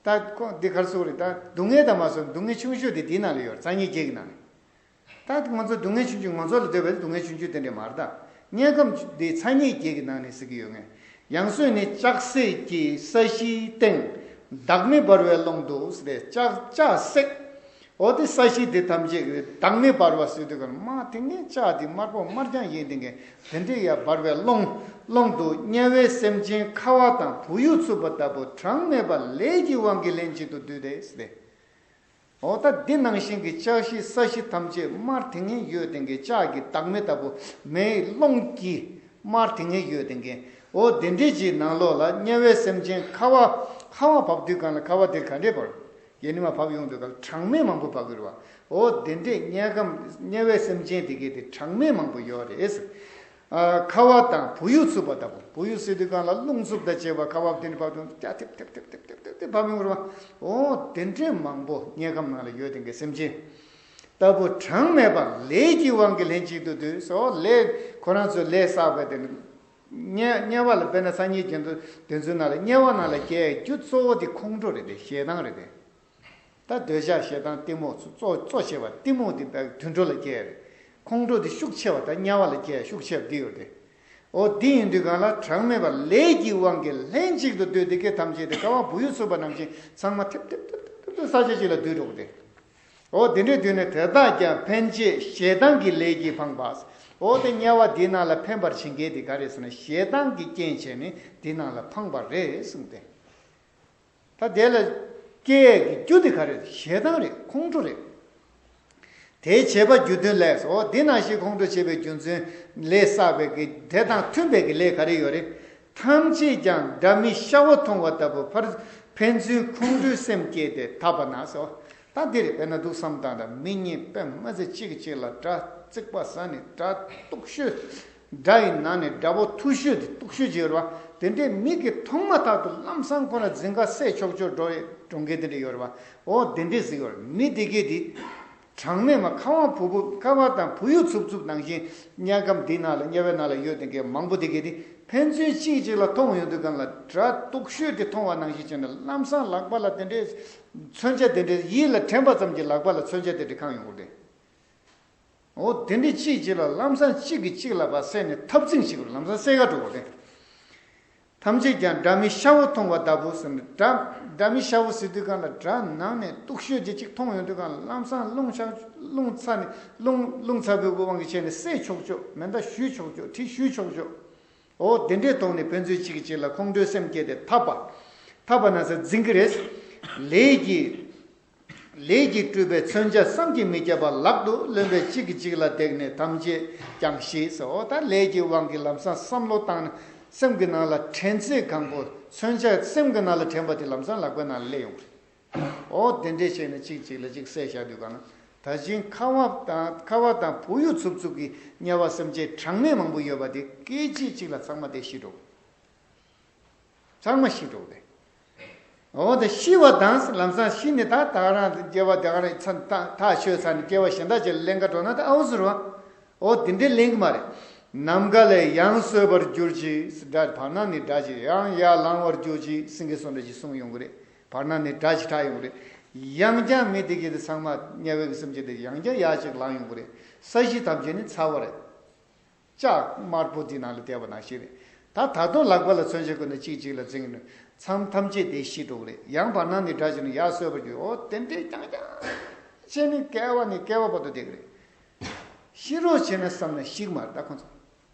ད་ཁོ་འདི་ག་རེ་ཟེར་དགོས་རེད། ད་སྡུག་བསྔལ་དང་མ་སོགས་སྡུག་བསྔལ་ཆུང་ཤོས་དེ་དེའི་ནང་ལ་ཡོད་རེད། ཚ་དམྱལ་བརྒྱད་ཀྱི་ནང་ནས། ད་ང་ཚོ་སྡུག་བསྔལ་ཆུང་ཆུང་། ང་ཚོ་ལ་འདོད་པའི་སྡུག་བསྔལ་ཆུང་ཆུང་དེ་འདྲས་མ་རེད་ད། དམྱལ་ཁམས་འདི་ཚ་དམྱལ་བརྒྱད་ཀྱི་ནང་ནས་ཟེར་གྱི་ཡོད་ངེས། ཡང་གསོས་ནི་ལྕགས་བསྲེགས་ཀྱི་ས་གཞིའི་སྟེང་། བདག་མེད་འབར་བའི་ཀློང་དུ་ཟེར། ལྕགས་ལྕགས་བསྲེགས། འོ་དེ་ས་གཞི་དེ་ཐམས་ཅད་ཀྱི་བདག་མེད་འབར་བ་ཟེར་དུས་གང་ལ་མ་དེ་ངན་ལྕགས་དེ་དམར་པོ་དམར་རྐྱང་ཡིན་དེ་ངན་དེ་འདྲས་ཡ་འབར་བའི་ཀློང་། ཀློང་དུ་དམྱལ་བའི་སེམས་ཅན་ཁ་བ་དང་བུ་ཡུག་འཚུབས་པ་ལྟ་བུ་གྲངས་མེད་པ་ལས་ཀྱི་དབང་གིས་ལྷན་ཅིག་ཏུ་འདུས་ཏེ་ཟེར། འོ་ད་འདི་ནང་བཞིན་གྱི་ལྕགས་གཞི་ས་གཞི་ཐམས་ཅད་དམར་དེ་ངན་ཡོད་དེ་ངན། ལྕགས་ཀྱི་བདག་མེད་ལྟ་བུ་མེའི་ཀློང་གི་དམར་དེ་ངན་ཡོད་དེ་ངན། འོ་དེ་འདྲས་ཀྱི་ནང་ལོགས་ལ་དམྱལ་བའི་སེམས་ཅན་ཁ་བ། ཁ་བ་བབས་དུས་གང་ལ་ཁ་བ་དེ་ག་འདྲས་བབས། ཡེ་ནས་མར་བབས་ཡོང་དུས་གང་ལ་གྲངས་མེད་མང་པོ་བབས་ཀྱི་རེད་བ། འོ་དེ་འདྲས་དམྱལ་ཁམས་དམྱལ་བའི་སེམས་ཅན་དེ་གས་དེ་གྲངས་མེད་མང་པོ་ཡོད་རེད། ཨ། ཁ་བ་དང་བུ་ཡུག་འཚུབས་པ་ལྟ་བུ། བུ་ཡུག་ཟེར་དུས་གང་ལ་རླུང་འཚུབ་དང་བཅས་པ་ཁ་བ་དེ་ནས་བབས་དུས་ཀྱང་ཐིབ་ཐིབ་ཐིབ་ཐིབ་ཐིབ་ཐིབ་བབས་ཡོང་རེད་བ། འོ་དེ་འདྲས་མང་པོ་དམྱལ་ཁམས་ནང་ལ་ཡོད་དེ་གི་སེམས་ཅན་ལྟ་བུ་གྲངས་མེད་པ་ལས་ཀྱི་དབང་གིས་ལྷན་ཅིག་ཏུ་འདུས་སོ། ལས་ཁོ་རང་ཚོས་ལས་བསགས་པའི་དེ་ནི་དམྱལ་དམྱལ་བ་ལ་དཔེར་ན་སང་ཉིན་རྒྱན་དུ་དེ་ཚོའི་ནང་ལ་དམྱལ་བ་ནང་ལ་སྐྱེ་རྒྱུ་གཙོ་བོ་དེ་ཁོང་ཁྲོ་རེད་དེ། ཞེ་སྡང་རེད་དེ། ད་འདོད་ཆགས་ཞེ་སྡང་གཏི་མུག་གཙོ་གཙོ་ཆེ་བ། གཏི་མུག་དེ་དཔེ་དུད་འགྲོ་ལ་སྐྱེ་རེད། ཁོང་ཁྲོ་དེ་ཤུགས་ཆེ་བ། ད་དམྱལ་བ་ལ་སྐྱེ་ཤུགས་ཆེ་བ་དེ་ཡོད་དེ། འོ་དེ་ཡིན་དུས་གང་ལ་གྲངས་མེད་པ་ལས་ཀྱི་དབང་གིས་ལྷན་ཅིག་ཏུ་འདུས་ཏེ་སྐད་ཐམས་ཅད་དེ་ཁ་བ་བུ་ཡུག་འཚུབས་པ་ནང་བཞིན་ཚང་མ་ཐིབ་ཐིབ་ཐིབ་ཐིབ་ཐིབ་ས་ཆ་གཅིག་ལ་འདུས་འགྲོ་གི་དེ། འོ་དེ་འདྲའི་དུས་ནས་དེ་དག་ཀྱང་འཕེན་བྱེད་ཞེ་སྡང་གི་ལས་ཀྱིས་འཕངས་པ། འོ་དེ་དམྱལ་བ་འདིའི་ནང་ལ་འཕེན་པར་བྱེད་མཁན་དེ་ག་རེ་ཟེར་ན་ཞེ་སྡང་གི་རྐྱེན་བྱས་ནས་འདིའི་ནང་ལ་འཕངས་པ་རེད་གསུངས་ཏེ། ད་དེ་ལ་སྐྱེ་ཡས་ཀྱི་རྒྱུ་དེ་ག་རེ་རེད། ཞེ་སྡང་རེད། ཁོང་ཁྲོ་རེད། དེའི་བྱེད་པ་རྒྱུ་མཐུན་ལས་སོ། འོ་འདི་ནང་བཞིན་ཁོང་ཁྲོ་བྱེད་པའི་རྒྱུ་མཚན་ལས་བསགས་པའི་གི་དེ་དང་མཐུན་པའི་གི་ལས་ག་རེ་ཡོད་རེད། ཐམས་ཅད་ཀྱང་སྒྲ་མི་ཤ་བོ་མཐོང་བ་ལྟ་བུ་ཕར་ཕན་ཚུན་ཁོང་ཁྲོའི་སེམས་སྐྱེས་ཏེ་འཐབ་པ་ན་སོ། ད་འདི་རེད། དཔེར་ན་འདུག་བསམ་བཏང་དང་། མི་གཉིས་དཔེ་མི་སྲིད་གཅིག་གིས་གཅིག་ལ་དགྲ་བརྩེགས་པ་ཟ་ནས་དགྲ་སྡུག་ཤོས། དགྲ་ཡི་ནང་ནས་དགྲ་བོ་ཐུ་ཤོས་དེ་སྡུག་ཤོས་ཅིག་ཡོད་རེད་བ། དེ་འདྲའི་མི་གིས་མཐོང་མ་ཐག་ཏུ་ལམ་སང་ཁོ་ན་འཛིང་ག་བསད་ཆོག་ཆོག་འགྲོ་འགྲོ་མཁན་དེ་འདྲ་ཡོད་རེད་བ། འོ་དེ་འདྲས་ཟིག་ཡོད་རེད། མི་དེ་གས་དེ་གྲངས་མེད་མ་ཁ་བ་བུ་བུ་ཁ་བ་དང་བུ་ཡུག་འཚུབ་འཚུབ་ནང་བཞིན་དམྱལ་ཁམས་འདི་ནང་ལ་དམྱལ་བའི་ནང་ལ་ཡོད་དེ་གས་མང་པོ་དེ་གས་དེ་ཕན་ཚུན་གཅིག་གཅིག་ལ་མཐོང་ཡོང་དུས་གང་ལ་དགྲ་སྡུག་ཤོས་དེ་མཐོང་བ་ནང་བཞིན་བྱས་ནས་ལམ་སང་ལག་པ་ལ་དེ་འདྲས་མཚོན་ཆ་དེ་འདྲས་ཡིད་ལ་དྲན་པ་ཙམ་གྱིས་ལག་པ་ལ་མཚོན་ཆ་དེ་འདྲས་འཁང་ཡོང་གི་རེད། འོ་དེ་འདྲའི་གཅིག་གཅིག་ལ་ལམ་སང་གཅིག་གིས་གཅིག་ལ་ཕར་བསད་ནས་འཐབ་འཛིང་བྱེད་དགོས། ལམ་སང་བསད་ག་འགྲོ་དགོས་རེད། ཐམས་ཅད་ཀྱང་སྒྲ་མི་ཤ་བོ་མཐོང་བ་ལྟ་བུ་ཟེར་ནས། སྒྲ་སྒྲ་མི་ཤ་བོ་ཟེར་དུས་གང་ལ་སྒྲ་ནང་ནས་སྟུག་ཤོས་དེ་གཅིག་མཐོང་ཡོང་དུས་གང་ལ་ལམ་སང་རླུང་ཤ་རླུང་ཚ་ནས་རླུང་རླུང་ཚ་པོའི་དབང་གིས་བྱས་ནས་བསད་ཆོག་ཆོག་མེ་མདའ་གཞུས་ཆོག་ཆོག་གྲི་གཞུས་ཆོག་ཆོག་འོ་དེ་འདྲའི་ཐོག་ནས་ཕན་ཚུན་གཅིག་གིས་གཅིག་ལ་ཁོང་ཁྲོའི་སེམས་སྐྱེས་ཏེ་འཐབ་པ། འཐབ་པ་ན་ཚ་འཛིན་གྱི་རེད། ལས་ཀྱི་ལས་ཀྱིས་སྤྲུལ་པའི་མཚོན་ཆ་བསམ་གྱིས་མི་ཁྱབ་པ་ལག་ཏུ་ལོན་པས་གཅིག་གིས་གཅིག་ལ་བརྡེགས་ནས་ཐམས་ཅད་ཀྱང་ཞི་ཟེར། འོ་ད་ལས་ཀྱི་དབང་གིས་ལམ་སང་བསམ་བློ་བཏང་ནས་སེམས་ཀྱི་ནང་ལ་དྲན་ཚད་གང་པོ་མཚོན་ཆ་སེམས་ཀྱི་ནང་ལ་དྲན་པ་དེ་ལམ་སང་ལག་པའི་ནང་ལ་སླེབས་ཡོང་གི་རེད། འོ་དེ་འདྲས་བྱས་ནས་གཅིག་གཅིག་ལ་གཅིག་བསད་བཞག་དུས་གང་ན་ད་ཅིང་ཁ་བ་དང་ཁ་བ་དང་བུ་ཡུག་འཚུབ་འཚུབ་ཀྱི་དམྱལ་བ་སེམས་ཅན་གྲངས་མེད་མང་པོ་ཡོད་པ་དེ་སྐད་ཅིག་གཅིག་ལ་ཚང་མ་དེ་ཤི་འགྲོ། ཚང་མ་ཤི་འགྲོ་གི་རེད། འོ་དེ་ཤི་བ་དང་ལམ་སང་ཤི་ནས་ད་ད་རང་སྐྱེ་བ་དེ་ག་རང་ཚ་ཐག་ཆོད་ཚར་ནས་སྐྱེ་བ་གཞན་དག་ཅིག་ལ་ལེན་ག་འགྲོ་ན་ད་ཨའུ་ཟེར་བ། འོ་དེ་འདྲའི་ལེན་གི་མ་རེད། ནམ་མཁའ་ལས་ཡང་སོས་པར་གྱུར་ཅིག་སྒྲ་བར་སྣང་ནས་སྒྲ་ཅིག་ཡང་ཡར་ལངས་པར་གྱུར་ཅིག་སེང་གེ་གསུང་འདྲ་ཅིག་གསུང་ཡོང་གི་རེད། བར་སྣང་ནས་སྒྲ་ཅིག་གྲགས་ཡོང་གི་རེད། ཡང་བསྐྱར་མི་དེ་གྱད་དེ་ཚང་མ་དམྱལ་བའི་གི་སེམས་ཅན་དེ་ཡང་བསྐྱར་ཡར་ཅིག་ལངས་ཡོང་གི་རེད། ས་གཞི་ཐམས་ཅད་ནི་ཚ་བ་རེད། ལྕགས་དམར་པོ་འདི་ནང་ལ་བསྡད་པ་ནང་བཞིན་རེད། ད་ད་དུང་ལག་པ་ལ་མཚོན་ཆ་བསྐུར་ནས་གཅིག་གཅིག་ལ་འཛིང་ནས་མཚམས་ཐམས་ཅད་དེ་ཤི་འགྲོ་གི་རེད། ཡང་བར་སྣང་ནས་སྒྲ་བྱས་ནས་ཡར་སོས་པར་གྱུར། འོ་དེ་འདྲས་རྐྱང་རྐྱང་བྱས་ནས་བསྐལ་བ་ནས་བསྐལ་བ་བར་དུ་བསྡད་ཀྱི་རེད། ཤི་རོགས་བྱས་ན་བསམ་ན་ཤི་གི་མ་རེད་ད་ཁོ་ཚོ།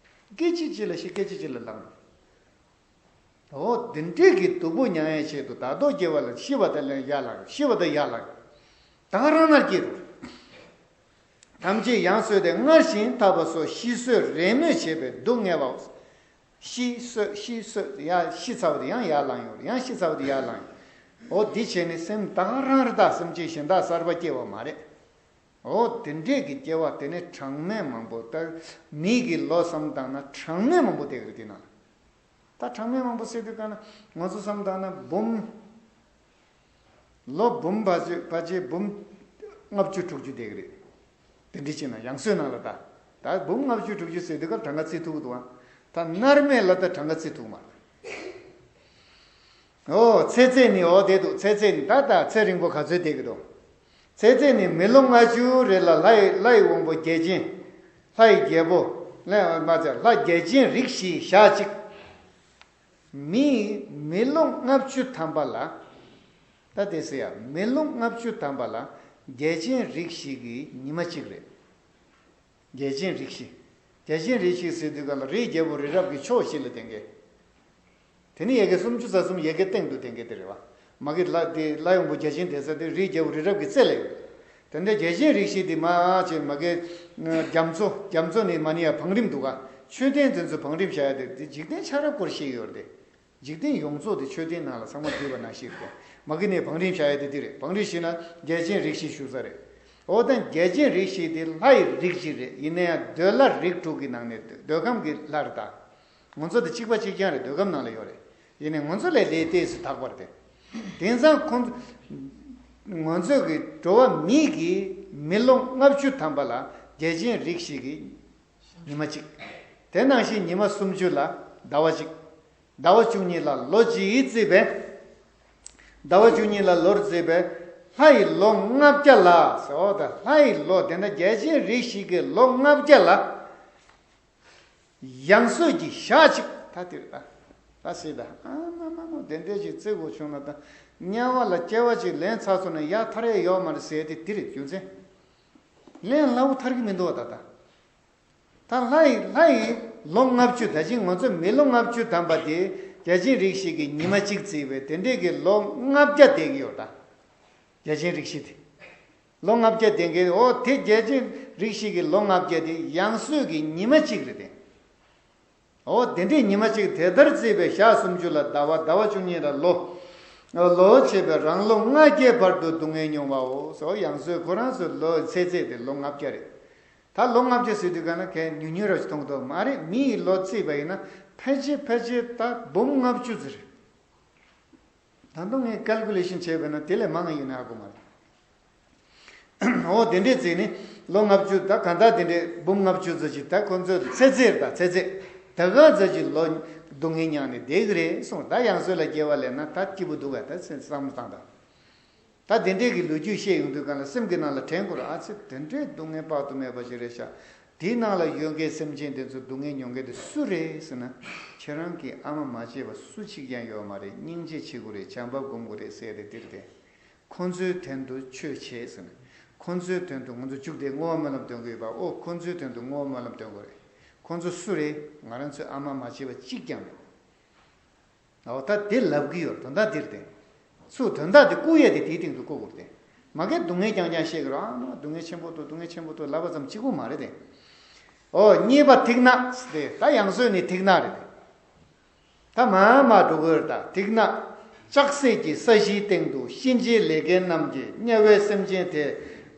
སྐད་ཅིག་གཅིག་ལ་ཤི་སྐད་ཅིག་གཅིག་ལ་ལངས། འོ་དེ་འདྲས་ཀྱི་སྡུག་པོ་མྱང་ཡའི་ཆེད་དུ་ད་ལྟོ་སྐྱེ་བ་ལ་ཤི་བ་དང་ལན་ཡར་ལངས་ཤི་བ་དང་ཡར་ལངས། ད་རང་ན་སྐྱེ་རུ། ཐམས་ཅད་ཡང་སོས་ཏེ་སྔར་བཞིན་འཐབ་པ་སོགས་ཤི་གསོས་རེས་མོས་བྱས་པས་སྡུག་བསྔལ་བའོ། ཤི་གསོས་ཤི་གསོས་ཡང་ཤི་ཚར་བ་དེ་ཡང་ཡར་ལངས་ཡོང་རེད། ཡང་ཤི་ཚར་བ་དེ་ཡར་ལངས་ཡོང་། འོ་འདི་བྱས་ནས་སེམས་ད་ག་རང་རེད་ད། སེམས་ཅན་གཞན་དག་གསར་པ་སྐྱེ་བ་མ་རེད། འོ་དེ་འདྲས་ཀྱི་སྐྱེ་བ་དེ་ནས་གྲངས་མེད་མང་པོ་ད་མི་གི་ལོ་བསམ་བཏང་ན་གྲངས་མེད་མང་པོ་བསྡད་ཀྱི་རེད་དེ་ན། ད་གྲངས་མེད་མང་པོ་ཟེར་དུས་གང་ན་ང་ཚོ་བསམ་བཏང་ན་འབུམ། ལོ་འབུམ་ཕལ་ཆེར་ཕལ་ཆེར་འབུམ་ལྔ་བཅུ་དྲུག་ཅུ་བསྡད་ཀྱི་རེད། དེ་འདྲ་བྱས་ན་ཡང་སོས་ནང་ལ་ད། ད་འབུམ་ལྔ་བཅུ་དྲུག་ཅུ་ཟེར་དུས་སྐབས་གྲངས་ཀ་བརྩི་ཐུབ་ཀྱི་འདུག་ཨ། ད་མནར་མེད་ལ་ད་གྲངས་ཀ་བརྩི་ཐུབ་མ་རེད། ཨོ་ཚེ་ཚད་ནི་འོ་དེ་འདུག་ཚེ་ཚད་ནི་ད་ད་ཚེ་རིང་པོ་ག་ཚོད་བསྡད་ཀྱི་འདུག་ཚེ་ཚད་ནི་མི་ལོ་ལྔ་བཅུ་རེ་ལ་ལྷ་ཡི་ལྷ་ཡི་དབང་པོ་བརྒྱ་བྱིན། ལྷ་ཡི་རྒྱལ་པོ། ལྷ་མ་ཚད་ལྷ་བརྒྱ་བྱིན་རིགས་བཞི་ཞག་གཅིག་མི་མི་ལོ་ལྔ་བཅུ་ཐམ་པ་ལ། ད་དེ་ཟེར་ཡ་མི་ལོ་ལྔ་བཅུ་ཐམ་པ་ལ་བརྒྱ་བྱིན་རིགས་བཞི་གི་ཉི་མ་གཅིག་རེད། བརྒྱ་བྱིན་རིགས་བཞི། བརྒྱ་བྱིན་རིགས་བཞི་ཟེར་དུས་གང་ལ་རིའི་རྒྱལ་པོ་རི་རབ་ཀྱི་ཕྱོགས་བཞི་ལ་བསྟན་གྱི། དེ་ནི་ཡ་གི་སུམ་ཅུ་རྩ་གསུམ་ཡ་གི་སྟེང་དུ་བསྟན་གྱི་དེ་རེད་བ། མ་གི་ལ་དེ་ལྷ་ཡི་དབང་པོ་བརྒྱ་བྱིན་དེ་ས་དེ་རིའི་རྒྱལ་པོ་རི་རབ་ཀྱི་རྩེ་ལ་ཡོད། དེ་འདྲ་བརྒྱ་བྱིན་རིགས་བཞི་དེ་མ་ཆེ་མ་གི་རྒྱ་མཚོ་རྒྱ་མཚོ་ནི་མ་ནི་ཡ་བང་རིམ་འདུག་ག་མཆོད་རྟེན་དེ་ཚོ་བང་རིམ་བྱ་ཡ་དེ་དེ་འཇིག་རྟེན་ཆ་རབ་སྐོར་བཤད་ཡོད་རེད་དེ། འཇིག་རྟེན་ཡོངས་རྫོགས་དེ་མཆོད་རྟེན་ནང་ལ་ཚང་མ་འདུས་པ་ནང་བཞིན་རེད། མ་གི་ནས་བང་རིམ་བྱ་ཡ་དེ་འདི་རེད། བང་རིམ་ཞིག་ན་བརྒྱ་བྱིན་རིགས་བཞི་བཞུགས་ས་རེད། འོ་ད་བརྒྱ་བྱིན་རིགས་བཞི་དེ་ལྷ་ཡི་རིགས་བཞི་རེད། ཡིན་ན་ཡང་འདོད་ལྷ་རིགས་དྲུག་གི་ནང་ནས་འདོད་ཁམས་ཀྱི་ལྷ་རེད་ད། ང་ཚོ་དེ་གཅིག་པ་གཅིག་རྐྱང་རེད། འདོད་ཁམས་ནང་ལ་ཡོད་རེད། ཡིན་ནའི་ང་ཚོ་ལས་ལས་ཏོག་ཙམ་དག་པ་རེད་དེ། དེང་སང་ཁོང་ང་ཚོ་གི་འགྲོ་བ་མི་གི་མི་ལོ་ལྔ་བཅུ་ཐམ་པ་ལ་བརྒྱ་བྱིན་རིགས་བཞི་གི་ཉི་མ་གཅིག་དེ་ནང་བཞིན་ཉི་མ་སུམ་ཅུ་ལ་ཟླ་བ་གཅིག་ཟླ་བ་བཅུ་གཉིས་ལ་ལོ་གཅིག་བརྩིས་པས། ཟླ་བ་བཅུ་གཉིས་ལ་ལོར་བརྩིས་པས། ལྷ་ཡི་ལོ་ལྔ་བརྒྱ་ལ་ཟེར་བ་དང་ལྷ་ཡི་ལོ་དེ་འདྲ་བརྒྱ་བྱིན་རིགས་བཞི་གི་ལོ་ལྔ་བརྒྱ་ལ། ཡང་སོས་ཀྱི་ཞག་གཅིག་ད་དེར་ད། ད་སྲིད་ད་ཨ་མ་མ་མོ་དེ་འདྲས་ཅིག་བརྩི་དགོས་བྱུང་ན་ད། དམྱལ་བ་ལ་སྐྱེ་བ་ཅིག་ལེན་ཚར་སོང་ན་ཡར་ཐར་ཡས་ཡོད་མ་རེད་ཟེར་ཏེ་དེ་རེད་རྒྱུ་མཚན། ལེན་སླ་བོ་ཐར་གི་མི་འདུག་བ་ད་ད། ད་ལྷ་ཡི་ལྷ་ཡི་ལོ་ལྔ་བཅུ་ད་ཅིང་ང་ཚོ་མི་ལོ་ལྔ་བཅུ་ཐམ་པ་དེ་བརྒྱ་བྱིན་རིགས་བཞི་གི་ཉི་མ་གཅིག་བརྩིས་པས་དེ་འདྲས་ཀྱི་ལོ་ལྔ་བརྒྱ་བསྡད་ཀྱི་ཡོད་ད། བརྒྱ་བྱིན་རིགས་བཞི་དེ། ལོ་ལྔ་བརྒྱ་ལྡན་མཁན་འོ་དེ་བརྒྱ་བྱིན་རིགས་བཞི་གི་ལོ་ལྔ་བརྒྱ་དེ་ཡང་སོས་ཀྱི་ཉི་མ་གཅིག་རེད་དེ། འོ་དེ་འདྲའི་ཉི་མ་གཅིག་དེ་ལྟར་བརྩིས་པའི་ཞག་སུམ་ཅུ་ལ་ཟླ་བ་ཟླ་བ་བཅུ་གཉིས་ལ་ལོ། ལོ་བྱས་པས་རང་ལོ་ལྔ་བརྒྱའི་བར་དུ་སྡུག་བསྔལ་མྱོང་བའོ། སོ་ཡང་སོས་ཁོ་རང་ཚོའི་ལོ་ཚེ་ཚད་དེ་ལོ་ལྔ་བརྒྱ་རེད། ད་ལོ་ལྔ་བརྒྱ་ཟེར་དུས་ག་ན་གས་ཉུང་ཉུང་ར་ཞིག་མཐོང་གི་འདུག་མ་རེད། མི་ཡི་ལོ་བརྩིས་པ་ཡིན་ན་ཕལ་ཆེར་ཕལ་ཆེར་ད་འབུམ་ལྔ་བཅུ་ཙམ་རེད། ད་དུང་ངས་ཀལ་ཀུ་ལེ་ཤན་བྱས་པས་ན་དེ་ལས་མང་ཡིན་ན་ཧ་གོ་མ་རེད། འོ་དེ་འདྲས་བརྩིས་ནས་ལོ་ལྔ་བཅུ་ད་གང་ལྟར་དེ་འདྲས་འབུམ་ལྔ་བཅུ་ཙམ་ཅིག་ད་ཁོ་ཚོས་ཚེ་ཚད་ད་ཚེ་ཚད་ད་ག་ཙམ་ཅིག་ལོ་སྡུག་བསྔལ་མྱངས་ནས་བསྡད་ཀྱི་རེད་གསུངས། ད་ཡང་སོས་ལ་སྐྱེ་བ་ལེན་ན་ད་སྐྱིད་པོ་འདུག་ག་ད་སེམས་བསམ་བློ་བཏང་ད། ད་དེ་འདྲས་ཀྱི་ལོ་རྒྱུས་བཤད་ཡོང་དུས་གང་ལ་སེམས་ཀྱི་ནང་ལ་དྲན་དགོས་རེད། ཨ་ཙི་དེ་འདྲས་སྡུག་བསྔལ་དཔག་ཏུ་མེད་པ་ཞིག་རེད་ཤག་དེའི་ནང་ལ་ཡོད་མཁན་སེམས་ཅན་དེ་ཚོ་སྡུག་བསྔལ་མྱོང་མཁན་དེ་སུ་རེད་ཟེར་ན། ཁྱེད་རང་གིས་ཨ་མ་མ་བྱས་པ་སུ་གཅིག་ཀྱང་ཡོད་མ་རེད། སྙིང་རྗེ་བྱེད་དགོས་རེད། བྱམས་པ་སྒོམ་དགོས་རེད་ཟེར་ཏེ་དེར་བརྟེན། ཁོ་ཚོའི་དོན་དུ་ཆོས་བྱེད་ཟེར་ན། ཁོ་ཚོའི་དོན་དུ་ང་ཚོ་མཇུག་དེ་བསྔོ་བ་སྨོན་ལམ་འདོན་དགོས་ཡོད་པ། ཨོ་ཁོ་ཚོའི་དོན་དུ་བསྔོ་བ་སྨོན་ལམ་འདོན་དགོས་རེད། ཁོ་ཚོ་སུ་རེད། ང་རང་ཚོའི་ཨ་མ་མ་བྱས་པ་གཅིག་ཀྱང་མེད། འོ་ད་དེ་ལབ་གི་ཡོད། དོན་དག་འདིར་བརྟེན། ཚུར་དོན་དག་དེ་བསྐུར་ཡས་དེ་དེའི་སྟེང་དུ་བསྐུར་དགོས་ཏེ། མ་གི་སྡུག་བསྔལ་རྐྱང་རྐྱང་བཤད་གི་རོ། ཨ་མ་སྡུག་བསྔལ་ཆེན་པོ་འདུག་སྡུག་བསྔལ་ཆེན་པོ་འདུག་ལབ་པ་ཙམ་གཅིག་པོ་མ་རེད་དེ། ཨོ་གཉིས་པ་ཐིག་ནག་དེ་ད་ཡང་སོས་ནི་ཐིག་ནག་རེད་དེ། ད་མ་མ་འགྲོ་གི་རེད། ད་ཐིག་ནག་ལྕགས་སྲེག་གི་ས་གཞིའི་སྟེང་དུ་གཤིན་རྗེའི་ལས་མཁན་རྣམས་ཀྱིས་དམྱལ་བའི་སེམས་ཅན་དེ་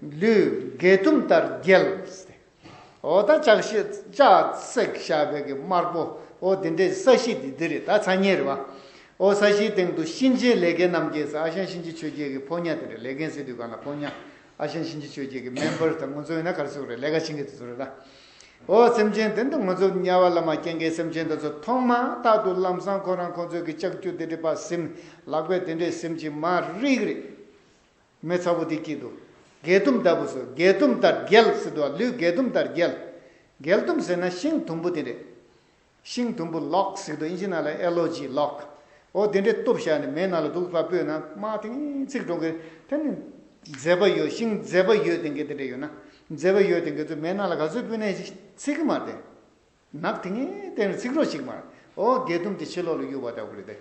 ལུས་བགེགས་དུམ་ལྟར་བརྒྱལ། འོ་ད་ལྕགས་ཤི་ལྕགས་སྲེག་བཞག་པའི་གི་དམར་པོ། འོ་དེ་འདྲའི་ས་གཞི་འདི་འདི་རེད། ད་ཚ་ཉེ་རེད་བ། འོ་ས་གཞིའི་སྟེང་དུ་གཤིན་རྗེའི་ལས་མཁན་རྣམས་ཀྱིས། ཨ་ཞང་གཤིན་རྗེ་ཆོས་རྒྱལ་གྱི་ཕོ་ཉ་དེ་རེད། ལས་མཁན་ཟེར་དུས་གང་ལ་ཕོ་ཉ། ཨ་ཞང་གཤིན་རྗེ་ཆོས་རྒྱལ་གྱི་མེམ་བར་དང་ང་ཚོ་ཡིན་ན་ག་རེ་ཟེར་དགོས་རེད། ལས་ཀ་བྱེད་མཁན་དེ་ཚོ་རེད་ད། འོ་སེམས་ཅན་དེ་འདི་ང་ཚོ་དམྱལ་བ་ལ་མ་སྐྱེ་མཁན་སེམས་ཅན་དེ་ཚོ་མཐོང་མ་ཐག་ཏུ་ལམ་སང་ཁོ་རང་ཁོ་ཚོའི་གི་ལྕགས་ཀྱུ་དེ་འདྲ་པ་ཟིན། ལག་པས་དེ་འདྲས་ཟིན་གྱི་མ་རིག་རེད། མེ་ཚ་པོ་དེ་སྐྱིད་འདུག་བགེགས་དུམ་ལྟ་བུ་སོ། བགེགས་དུམ་ལྟར་བརྒྱལ་ཟེར་འདུག་ལུས་བགེགས་དུམ་ལྟར་བརྒྱལ། བགེགས་དུམ་ཟེར་ན་ཤིང་དུམ་བུ་དེ་རེད། ཤིང་དུམ་བུ་ལོག་ཟེར་འདུག་ཨིན་ཇི་ནང་ལ་ཨེ་ལོ་ཇི་ལོག་འོ་དེ་འདྲས་གཏུབ་བཞག་ནས་མེ་ནང་ལ་དུག་ཕར་སྤོས་ན་དམག་དེ་ངན་ཚིག་འགྲོ་གི། དེ་ནི་མཛེས་པ་ཡོད། ཤིང་མཛེས་པ་ཡོད་དེ་འགའ་དེ་འདྲས་ཡོད་ན། མཛེས་པ་ཡོད་དེ་འགའ་ཚོ་མེ་ནང་ལ་ག་ཚོད་སྤོས་ནས་ཚིག་གི་མ་རེད། ནག་དེ་ངན་དེ་ནི་ཚིག་རོ་ཞིག་མ་རེད། འོ་བགེགས་དུམ་དེ་ཕྱི་ལོགས་ལ་གཡུག་པ་འདྲ་བོ་རེད་དེ།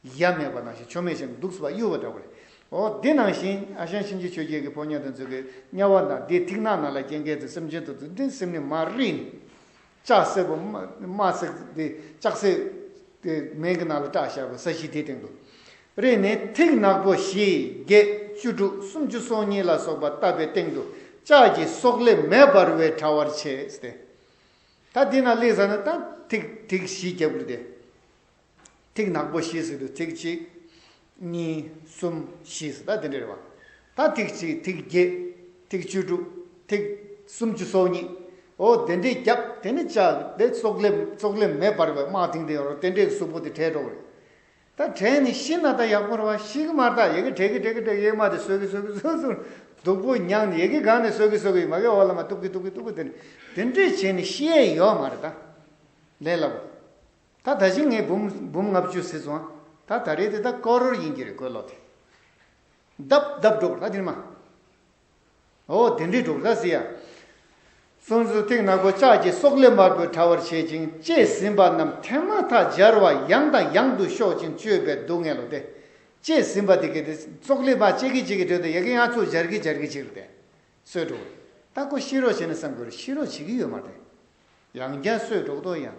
ཡ་མེད་པ་ནང་བཞིན་ཆོ་མེད་བཞིན་འདུག་སེ་བ་གཡུག་པ་འདྲ་བོ་རེད། འོ་དེ་ནང་བཞིན་ཨ་ཞང་གཤིན་རྗེ་ཆོས་རྒྱལ་གྱི་ཕོ་ཉ་དེ་ཚོ་གི་དམྱལ་བ་དང་དེའི་ཐིག་ནག་ནང་ལ་སྐྱེ་མཁན་དེ་སེམས་ཅན་དེ་ཚོ་འདི་སེམས་ནི་མ་རིག་ནི། ལྕགས་སྲེག་པོ་དམར་སྲེག་དེ་ལྕགས་སྲེག་དེ་མེ་གི་ནང་ལ་བཀྲག་བཞག་པའི་ས་གཞི་དེའི་སྟེང་དུ། རེད་ནས་ཐིག་ནག་པོ་བཞི་བརྒྱད་བཅུ་དྲུག་སུམ་ཅུ་སོ་གཉིས་ལ་སོགས་པ་བཏབ་པའི་སྟེང་དུ་ལྕགས་ཀྱི་སོག་ལེ་མེ་འབར་བས་བྲ་བར་བྱས་ཏེ། ད་འདི་ན་སླེབས་ས་ན་ད་ཐིག་ཐིག་བཞི་རྒྱབ་དགོས་ཏེ། ཐིག་ནག་པོ་བཞི་ཟེར་དུས་ཐིག་གཅིག་གཉིས། གསུམ། བཞི་ཟེར་ད་དེ་འདྲ་རེད་བ། ད་ཐིག་གཅིག་ཐིག་བརྒྱད། ཐིག་བཅུ་དྲུག་ཐིག་སུམ་ཅུ་སོ་གཉིས། འོ་དེ་འདྲའི་རྒྱབ་དེ་ནི་ལྕགས་དེ་སོག་ལེ་སོག་ལེ་མེ་འབར་བའི་དམག་དེང་དེ་ཡོད་རོ། དེ་འདྲའི་གཟུགས་པོ་དེ་བྲལ་འགྲོ་གི་རེད། ད་བྲལ་ནས་ཤི་ན་ད་ཡག་པོ་རེད་བ། ཤི་གི་མ་རེད། ད་ཡ་གི་བྲལ་གི་བྲལ་གི་བྲལ་གི་ཡེ་མ་དེ་སོས་གི་སོས་གི་སོས་སོས་སྡུག་པོ་མྱངས་ནས་ཡ་གི་གང་ནས་སོས་གི་སོས་གི་ཡིན་མ་གི་འོ་ལ་མ་གཏུབ་གི་གཏུབ་གི་གཏུབ་གི་དེ་ནི་དེ་འདྲས་བྱས་ནས་ཤི་ཡས་ཡོད་མ་རེད་ད། ལས་སླ་པོ། ད་ད་གིན་ངས་འབུམ་འབུམ་ལྔ་བཅུ་ཟེར་སོང་། ད་ད་རེས་དེ་ད་ཀོ་རོར་ཡིན་གྱི་རེད་ཀོ་ལོ་དེ། ལྡབ་ལྡབ་འགྲོ་གི་རེད་ད་དེ་ནི་མ། འོ་དེ་འདྲའི་འགྲོ་གི་རེད་ད་ཟེར་ཡ། སུམ་ཅུ་ཐིག་ནག་པོ་ལྕགས་ཀྱི་སོག་ལེ་དམར་པོས་བྲ་བར་བྱེད་ཅིང་བཅད་ཟིན་པ་རྣམས་ཐེངས་མ་ཐག་སྦྱར་བ་ཡང་དང་ཡང་དུ་གཤོག་ཅིང་གཅོད་པའི་སྡུག་བསྔལ་ལོ་དེ། བཅད་ཟིན་པ་དེ་གས་དེ་སོག་ལེ་མ་བཅད་ཀྱི་བཅད་ཀྱི་འགྲོ་དེ་ཡ་གི་ཡང་ཚུར་སྦྱར་གྱི་སྦྱར་གྱི་བཅད་རེད་དེ། སོས་འགྲོ། ད་ཁོ་ཤི་རོགས་བྱས་ན་བསམ་དགོས་རེད། ཤི་རོགས་བྱེད་ཀྱི་ཡོད་མ་རེད། ཡང་བསྐྱར་སོས་འགྲོ་གི་འདུག་ཡང་།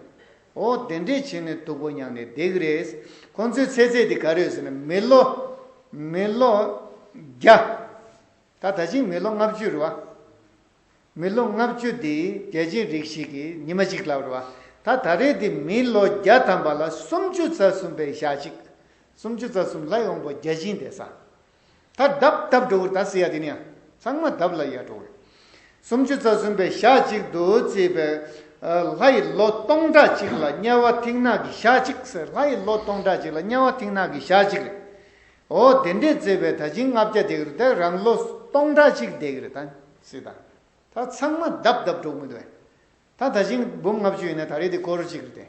འོ་དེ་འདྲས་བྱས་ནས་སྡུག་པོ་མྱངས་ནས་བསྡད་ཀྱི་རེད། ཁོང་ཚོའི་ཚེ་ཚད་དེ་ག་རེ་ཡོད་ཟེར་ན་མི་ལོ། མི་ལོ་བརྒྱ། ད་ད་ཅིང་མི་ལོ་ལྔ་བཅུ་རེད་བ། མི་ལོ་ལྔ་བཅུ་དེ་བརྒྱ་བྱིན་རིགས་ཤིག་གི་ཉི་མ་གཅིག་ལབ་རེད་བ། ད་ད་རེས་དེ་མི་ལོ་བརྒྱ་ཐམ་པ་ལ་སུམ་ཅུ་རྩ་གསུམ་པའི་ཞག་གཅིག་སུམ་ཅུ་རྩ་གསུམ་ལ་ཡོང་པོ་བརྒྱ་བྱིན་དེ་ས། ད་ལྡབ་ལྡབ་འགྲོ་གི་རེད་ད་ཟེར་ཡ་དེ་ནི་ཡང་ཚང་མ་ལྡབ་ལ་ཡར་འགྲོ་གི་རེད། སུམ་ཅུ་རྩ་གསུམ་པའི་ཞག་གཅིག་ཏུ་བརྩིས་པའི་ལྷ་ཡི་ལོ་སྟོང་ཕྲག་གཅིག་ལ་དམྱལ་བ་ཐིག་ནག་གི་ཞག་གཅིག་ཟེར། ལྷ་ཡི་ལོ་སྟོང་ཕྲག་གཅིག་ལ་དམྱལ་བ་ཐིག་ནག་གི་ཞག་གཅིག་རེད། འོ་དེ་འདྲས་བརྩིས་པའི་ད་ཅིང་ལྔ་བརྒྱ་བསྡད་ཀྱི་རེད་དེ་རང་ལོ་སྟོང་ཕྲག་གཅིག་བསྡད་ཀྱི་རེད་ད་ཟེར་ད། ད་ཚང་མ་ལྡབ་ལྡབ་འགྲོ་གི་མི་འདུག་ད་ད་ཅིང་འབུམ་ལྔ་བཅུ་ཡིན་ན་ད་རེས་དེ་ཀོ་རོར་གཅིག་རེད་དེ།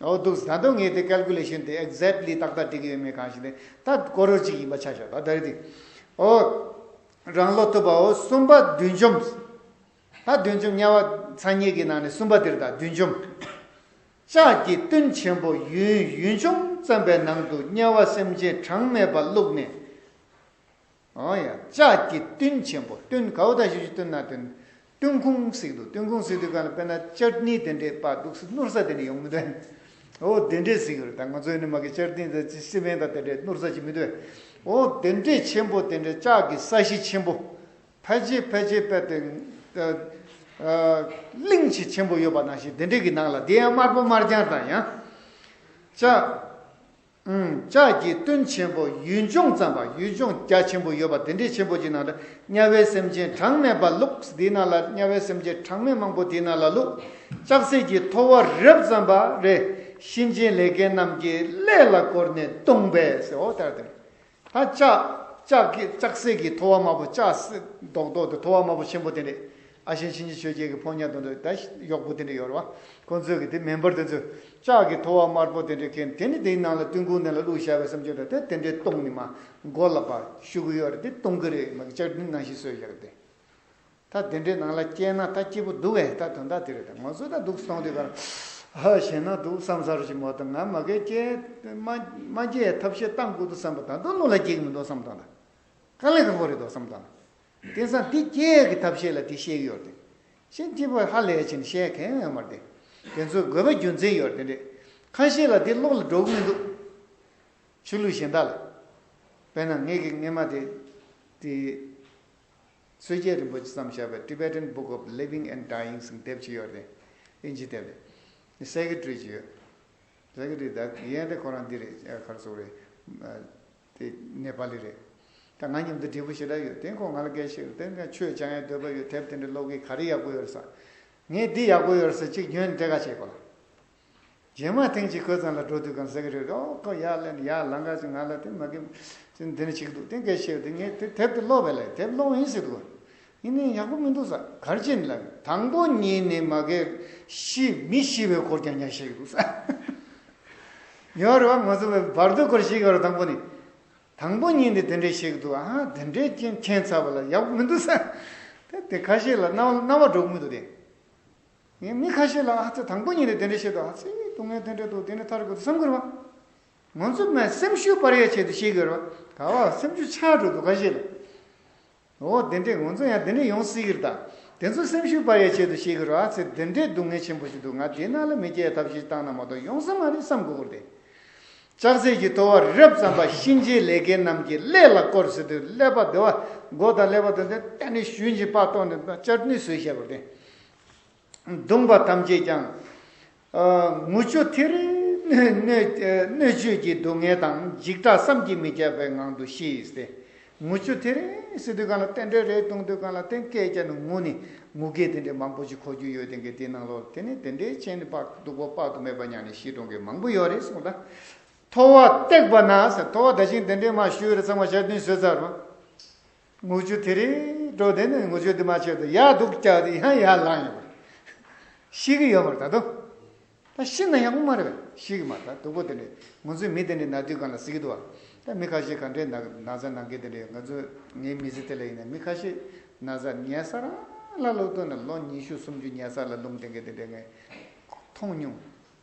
འོ་འདུག་ད་དུང་ངས་དེ་ཀལ་ཀུ་ལེ་ཤན་དེ་ཨེག་ཛེག་ལི་ཏག་ཏག་འགྲིག་གི་ཡོད་མེད་གང་ཞིག་དེ་ད་ཀོ་རོར་གཅིག་ཡིན་པ་ཆ་བཞག་ད་ད་རེས་དེ། འོ། རང་ལོ་ཐུབ་པའོ། གསུམ་པ་བདུད་འཇོམས། ད་བདུད་འཇོམས་དམྱལ་བ་ཚ་ཉེ་གི་ནང་ནས་གསུམ་པ་དེ་རེད་ད་བདུད་འཇོམས། ལྕགས་ཀྱི་གཏུན་ཆེན་པོ་ཡུན་ཡུན་ཆུང་བརྩམས་པའི་ནང་དུ་དམྱལ་བ་སེམས་ཅན་གྲངས་མེད་པ་བླུགས་ནས། ཨོ་ཡ། ལྕགས་ཀྱི་གཏུན་ཆེན་པོ། གཏུན་གའུ་ད་ཞུ་ཞུ་གཏུན་ན་གཏུན། གཏུན་ཁུང་ཟེར་གི་འདུག་གཏུན་ཁུང་ཟེར་དུས་གང་ལ་དཔེར་ན་ཅར་ནི་དེ་འདྲས་པ་འདུག་སེ་སྣུར་ས་དེ་འདྲས་ཡོང་མི་འདུག་འོ་དེ་འདྲས་ཟེར་གི་རེད་ད། ང་ཚོའི་ནི་མ་གི་ཅར་ནི་དང་སི་མེན་ད་དེ་འདྲས་སྣུར་ས་ཅིག་མི་འདུག་འོ་དེ་འདྲས་ཆེན་པོ་དེ་འདྲས་ལྕགས་ཀྱི་ས་གཞི་ཆེན་པོ། ཕལ་ཆེར་ཕལ་ཆེར་དཔེ་དེ། གླིང་ཆེ་ཆེན་པོ་ཡོད་པ་ནང་བཞིན་དེ་འདྲས་ཀྱི་ནང་ལ་དེ་ཡང་དམར་པོ་དམར་རྐྱང་དང་ཡང་། ལྕགས། ལྕགས་ཀྱི་གཏུན་ཆེན་པོ་ཡུན་ཆུང་ཙམ་པ། ཡུན་ཆུང་རྒྱ་ཆེན་པོ་ཡོད་པ་དེ་འདྲའི་ཆེན་པོ་ཅིག་ནང་ལ་དམྱལ་བའི་སེམས་ཅན་གྲངས་མེད་པ་བླུགས། དེའི་ནང་ལ་དམྱལ་བའི་སེམས་ཅན་གྲངས་མེད་མང་པོ་དེའི་ནང་ལ་བླུགས། ལྕགས་སྲེག་གི་ཐོ་བ་རེབ་ཙམ་པ་རེ་གཤིན་རྗེའི་ལས་མཁན་རྣམས་ཀྱིས་ཀླད་ལ་བསྐོར་ནས་བརྡུངས་པས་ཟེར། འོ་ལྟར་དེ་ད་ལྕགས་ལྕགས་ཀྱི་ལྕགས་སྲེག་གི་ཐོ་བ་དམར་པོ་ལྕགས་སྲེག་རྡོག་རྡོག་དེ་ཐོ་བ་དམར་པོ་ཆེན་པོ་དེ་འདྲས། ཨ་ཞེ་ཆོས་རྒྱལ་གྱི་ཕོ་ཉ་དེ་ཚོ་ད་གཡོག་པོ་དེ་འདྲ་ཡོད་རེད་བ། ཁོང་ཚོས་གི་དེ་མེ་འབར་དེ་ཚོས་ལྕགས་ཀྱི་ཐོ་བ་དམར་པོ་དེ་འདྲ་ཁྱེར་དེ་ནི་དེའི་ནང་ལ་ཏུན་ཁུང་ནང་ལ་བླུགས་བཞག་པའི་བསམ་ཚུལ་འདྲ་དེ་དེ་འདྲའི་སྟོང་ནི་མ་མགོ་ལ་པ་ཤུ་གུ་ཡོད་རེད། དེ་སྟོང་གི་རེད། མ་གི་ལྕགས་སྒྲིག་ནང་བཞིན་བཟོས་བཞག་དེ། ད་དེ་འདྲའི་ནང་ལ་སྐྱེས་ན་ད་སྐྱིད་པོ་འདུག་ཨེ། ད་དོན་དག་དེ་རེད། ད་ང་ཚོ་ད་འདུག་སྟོང་དུས་གར་ཧ་ཞེ་ན་འདུག་བསམ་ས་རུ་ཞིག་མ་གཏོགས། ང་མ་གི་སྐྱེས་མ་མ་སྐྱེས་ཐབས་ཤེས་བཏང་དགོས་འདུག་བསམ་པ་ད་དུང་བློ་ལ་སྐྱེ་གི་མི་འདུག་བསམ་བཏང་ད། དཀའ་ལས་ཁག་པོ་རེད་འདུག་བསམ་བཏང་། དེང་སང་འདི་སྐྱེས་ཀྱི་ཐབས་ཤེས་ལ་དེ་བཤད་ཀྱི་ཡོད་རེད། ཤེས་སྐྱིད་པོ་ཧ་ལས་ཕྱིན་བཤད་མཁན་ཡོད་མ་རེད། དེ་ཚོའི་དགོས་པ་རྒྱུ་མཚན་ཡོད་རེད། དེ་འདྲས་ཁ་ཤས་ལ་དེ་བློ་ལ་འགྲོ་གི་མི་འདུག་ཆོས་ལུགས་གཞན་དག་ལ། དཔེར་ན་ངེད་ཀྱི་སྔས་མ་དེ་དེ་སྲོལ་རྒྱལ་རིན་པོ་ཆེ་བརྩམས་བཞག་པའི་Tibetan Book of Living and Dying ཟེར་དེབ་ཅིག་ཡོད་རེད། དབྱིན་ཇི་དེབ་རེད། སེ་ཀེ་ཊི་རི་ཅིག་ཡོད། སེ་ཀེ་ཊི་རི་ད་ཡན་དེ་ཁོ་རང་འདི་རེད། ཨ་ག་རེ་ཟེར་དགོས་རེད། ཨ་དེ་ནེ་པ་ལི་རེད། ད་ང་མཉམ་དུ་འབྲས་བུ་ཞེ་དྲག་ཡོད། དེ་ཁོ་ང་ལ་སྐད་ཆ་བཤད། དེ་ང་ཆོས་སྦྱང་ཡའི་འདོད་པ་ཡོད། དེབ་དེ་འདྲ་ཀློག་གི་ག་རེ་ཡག་པོ་ཡོད་རེད་ཟེར། ངས་འདི་ཡག་པོ་ཡོད་རེད་ཟེར་གཅིག་ཉོས་ནས་སྤྲད་ག་བྱེད་དགོས་ལ། རྗེས་མ་ཐེངས་གཅིག་ཁོའི་ཚང་ལ་འགྲོ་དུས་གང་ཟེར་གི་རེད། ཨོ་ཁོ་ཡར་ལེན་ཡར་ལང་ག་ཅིག་ང་ལ་དེ་མ་གི་ཅིག་འདི་ནས་བྱེད་ཀྱི་འདུག་དེ་སྐད་བཤད་དེ་ངས་དེ་དེབ་དེ་ཀློག་པས་ལ། དེབ་ཀློག་ཡིན་ཟེར་འདུག་ཡིན་ནའི་ཡག་པོ་མི་འདུག་ཟེར། ག་རེ་བྱས་ནས་ལབ། དང་པོ་ཉིད་ནས་མ་གི་ཤི་མི་ཤི་བའི་སྐོར་ཀྱང་ཉག་བཤད་ཀྱི་འདུག་ཟེར། ཡོད་རེད་བ། ང་ཚོ་བར་དོའི་སྐོར་ཤེས་ཀྱི་ཡོད་རེད། དང་པོ་ནས། དང་པོ་ཉིད་ནས་དེ་འདྲས་བཤད་ཀྱི་འདུག་ཨ་དེ་འདྲས་ཀྱང་མཁྱེན་ཚར་བ་ལ་ཡག་པོ་མི་འདུག་ཟེར། དེ་དེ་ཁ་ཤས་ལ་རྣ་རྣ་བ་འགྲོ་གི་མི་འདུག་དེ། ངས་མི་ཁ་ཤས་ལ་ཨ་ཙི་དང་པོ་ཉིད་ནས་དེ་འདྲས་བཤད་འདུག་ཨ་ཙི་སྡུག་བསྔལ་དེ་འདྲས་འདུག་དེ་ནས་ཐར་དགོས་འདུག་བསམ་གི་རེད་བ། ང་ཚོ་མ་སེམས་ཤུགས་སྤར་ཡའི་ཆེད་དུ་བཤད་ཀྱི་ཡོད་རེད་བ། ག་བ་སེམས་ཤུགས་ཆག་འགྲོ་འདུག་ཁ་ཤས་ལ། འོ་དེ་འདྲས་ང་ཚོ་ཡང་དེ་འདྲས་ཡོང་སྲིད་ཀྱི་རེད་ད། དེ་ཚོ་སེམས་ཤུགས་སྤར་ཡའི་ཆེད་དུ་བཤད་ཀྱི་རེད་བ། ཨ་ཙི་དེ་འདྲས་སྡུག་བསྔལ་ཆེན་པོ་ཞིག་འདུག་ང་དེ་ནང་ལ་མི་སྐྱེ་ཐབས་ཤེས་བཏང་ན་མ་གཏོགས་ཡོང་ས་མ་རེད་བསམ་དགོས་ཀྱི་རེད་དེ། ལྕགས་སྲེག་གི་ཐོ་བ་རབ་བརྩམས་པ་གཤིན་རྗེའི་ལས་མཁན་རྣམས་ཀྱི་ཀླད་ལ་བསྐོར་ཟེར་དུས་ཀླད་པ་དེ་བ་མགོ་དང་ཀླད་པ་དང་དེ་གཏན་ནས་ཞུན་གྱིས་པགས་གཏོང་ནས་གཅར་ནས་བཟོས་བཞག་པ་དེ། གདུང་པ་ཐམས་ཅད་ཀྱང་། ཨ་ངུ་ཆུ་ཐིགས་རེ་སྣོད་སྣོད་སྣོད་བཅུད་ཀྱི་སྡུག་བསྔལ་དང་འཇིགས་སྐྲག་བསམ་གྱིས་མི་ཁྱབ་པའི་ངང་དུ་ཤི་སྟེ། ངུ་ཆུ་ཐིགས་རེ་ཟེར་དུས་གང་ལ་རྟེན་འབྲེལ་རེ་གཏོང་དུས་གང་ལ་རྟེན་སྐད་རྒྱག་ནས་ངུ་ནས་ངུ་སྐད་དེ་འདྲའི་མང་པོ་ཞིག་གོ་རྒྱུ་ཡོད། དེ་འདྲའི་དེའི་ནང་ལོགས་དེ་ནས་དེ་འདྲའི་བྱས་ནས་དཔག་སྡུག་པོ་དཔག་ཏུ་མེད་པ་མྱངས་ནས་ཤི་གྲོངས་མཁན་མང་པོ་ཡོད་རེད་གསུངས་ད། ཐོ་བ་བཏེགས་པ་ན་ཟེར། ཐོ་བ་ད་ཅིང་དེ་འདྲའི་མ་ཞུས་རེད། ཚང་མ་ཞར་བདུན་བཟོས་ཚར་རོ། ངུ་ཆུ་དེ་རིང་འགྲོ་དེ་ནི་ངུ་ཆུ་དེ་མ་ཆད་དུ་ཡར་འདུག་བཀྱག་དེ་ཡང་ཡར་ལངས་ཡོང་བ། ཤི་གི་ཡོད་མ་རེད་ད་དུང་། ད་ཤི་ན་ཡག་པོ་མ་རེད་པས། ཤི་གི་མ་རེད། ད་སྡུག་པོ་དེ་འདྲས་ང་ཚོའི་མི་དེ་འདྲས་ན་དུས་གང་ལ་ཟེར་གི་འདུག་བ། ད་མི་ཁ་ཤས་ག་འདྲས་ན་ན་ཚ་ན་མཁན་དེ་འདྲས་ང་ཚོ་ངའི་མི་ཚེ་དེ་ལ་ཡིན་ན་མི་ཁ་ཤས་ན་ཚ་ཉལ་ས་རང་ལ་ལུག་ཏུ་ན་ལོ་ཉི་ཤུ་སུམ་ཅུ་ཉལ་ས་ལ་ལུང་དེ་འདྲས་དེ་འདྲས་ངས་མཐོང་མྱོང་